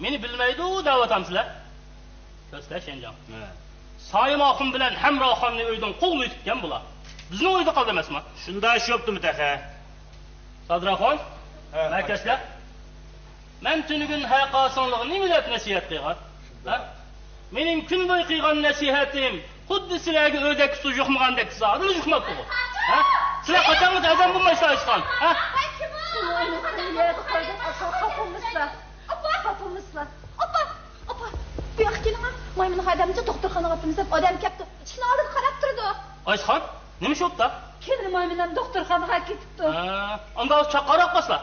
مېنى بىلمەيدۇ دەۋاتامسىلەر؟ كۆرسىلە شەنجاڭ. ھە. سايىم ئاخۇن بىلەن ھەمراخاننى ئۆيدىن قوغلىۋېتىپتىكەن بۇلار. بىزنىڭ ئۆيدە قالدى ئەمەسما؟ شۇنداق ئىش بوپتۇمۇ تېخى؟ سادىراخۇن، ھە، مەركەزلەر. مەن تۈنۈگۈن ھەقاسىڭلىغا نېمە دەپ نەسىھەت قىلغان؟ ھە؟ مېنىڭ كۈن بويى قىلغان نەسىھەتىم خۇددى سىلەرگە ئۆردەككە سۇ يۇقمىغاندەك زادىلا يۇقماپتىغۇ. ھە؟ سىلەر قاچانغىچە ئادەم بولمايسىلەر ئايسىخان؟ ھە؟ ئاپا، ئاپا، بۇ ياققا كېلىڭە، مايمۇنغا ئادەمچە دوختۇرخانىغا ئاپىمىز دەپ ئادەم كەپتۇ. ئىشىكنىڭ ئالدىدا قاراپ تۇرىدۇ. ئايسىخان، نېمە ئىش بوپتۇ؟ كېلىنىم مايمۇنام دوختۇرخانىغا كېتىپتۇ. ھە، ئانداق چاققانراق باسلا.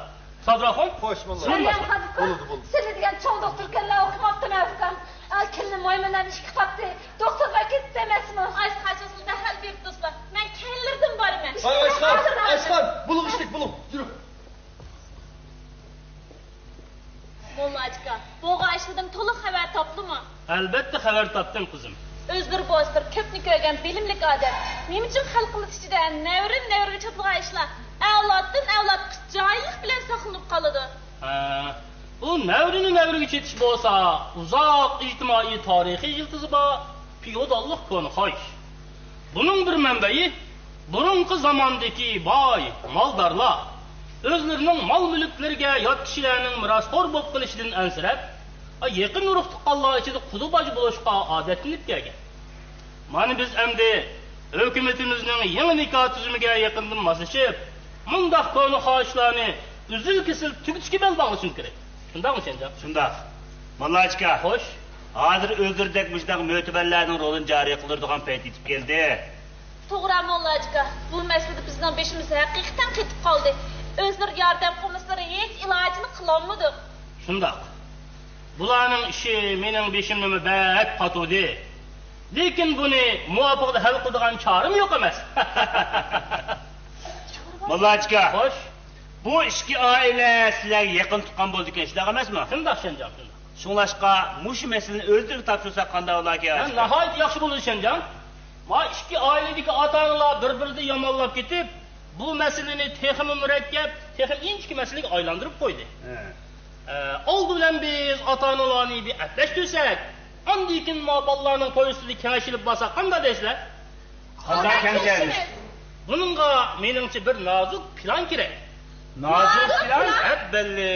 سادىراخۇن. خوش، موللا. مەريەم خانىم، بولىدۇ، بولىدۇ. سىلەر دېگەن چوڭ دوختۇركەنلەر ئوخشىماپتىمۇ ئۇكام. ئا، كېلىنىم مايمۇنام ئىشكە قاپتى. دوختۇرغا كېتىپتۇ ئەمەسمۇ؟ ئايسىخان، سىلەر مەھەل بېرىپ تۇرسىلا. مەن كەينىلىرىدىن بارىمەن. ئاي، ئايسىخان، ئايسىخان، بولۇڭ ئىشتەك، بولۇڭ. يۈرۈڭ. موللا ئاچا، بولغان ئىشلاردىن تولۇق خەۋەر تاپتىڭمۇ؟ ئەلبەتتە خەۋەر تاپتىم، قىزىم. ئۆزلىرى بولسا بىر كۆپنى كۆرگەن بىلىملىك ئادەم. نېمە ئۈچۈن خەلقىمىز ئىچىدە نەۋرىدىن نەۋرىگە چاتىلغان ئىشلار ئەۋلادتىن ئەۋلادقا جاھىللىق بىلەن ساقلىنىپ قالىدۇ؟ ھە، بۇ نەۋرىدىن نەۋرىگە چېتىش بولسا ئۇزاق ئىجتىمائىي تارىخىي يىلتىزى بار، فېئوداللىق كونا خاھىش. بۇنىڭ بىر مەنبەيى بۇرۇنقى زاماندىكى باي مالدارلار ئۆزلىرىنىڭ مال-مۈلۈكلىرىگە يات كىشىلەرنىڭ مىراسخور بولۇپ قېلىشىدىن ئەنسىرەپ، يېقىن ئۇرۇق-تۇغقانلار ئىچىدە قۇدا-باجا بولۇشقا ئادەتلىنىپ كەلگەن. مانا بىز ئەمدى ھۆكۈمىتىمىزنىڭ يېڭى نىكاھ تۈزۈمىگە يېقىندىن ماسلىشىپ، مۇنداق كونا خاھىشلارنى ئۈزۈل-كېسىل تۈگىتىشكە بەل باغلىشىمىز كېرەك. شۇنداقمۇ، شەنجاڭ؟ شۇنداق. موللا ئاچا. خوش. ھازىر ئۆزلىرىدەك مۇشۇنداق مۆتىبەرلەرنىڭ رولىنى جارى قىلدۇرىدىغان پەيت يېتىپ كەلدى. توغرا، موللا ئاچا. بۇ مەسىلىدە بىزنىڭ بېشىمىز ھەقىقەتەن قېتىپ قالدى. ئۆزلىرى ياردەم قىلمىسىلىرى ھېچ ئىلاجىنى قىلالمىدۇق. شۇنداق. بۇلارنىڭ ئىشى مېنىڭ بېشىمنىمۇ بەك قاتۇردى. لېكىن بۇنى مۇۋاپىقلا ھەل قىلىدىغان چارىمۇ يوق ئەمەس. موللا ئاچا. خوش. بۇ ئىككى ئائىلە سىلەرگە يېقىن تۇغقان بولىدىكەن، شۇنداق ئەمەسمۇ؟ شۇنداق، شەنجاڭ، شۇنداق. شۇڭلاشقا مۇشۇ مەسىلىنى ئۆزلىرىگە تاپشۇرساق قانداق بولاركەن؟ ھە، ناھايىتى ياخشى بولىدۇ، شەنجاڭ. ما ئىككى ئائىلىدىكى ئاتا-ئانىلار بىر-بىرىدىن يامانلاپ كېتىپ، بۇ مەسىلىنى تېخىمۇ مۇرەككەپ، تېخىمۇ ئىنچىكە مەسىلىگە ئايلاندۇرۇپ قويدى. ھە. ئە، ئالدى بىلەن بىز ئاتا-ئانىلارنى بىر ئەپلەشتۈرسەك، ئاندىن كېيىن ما بالىلارنىڭ توي ئۈستىدە كېڭەش ئېلىپ بارساق قانداق دەيسىلەر؟ قانداق كەڭشەيمىز؟ بۇنىڭغا مېنىڭچە بىر نازۇك پىلان كېرەك. نازۇك پىلان؟ ئەببەللى.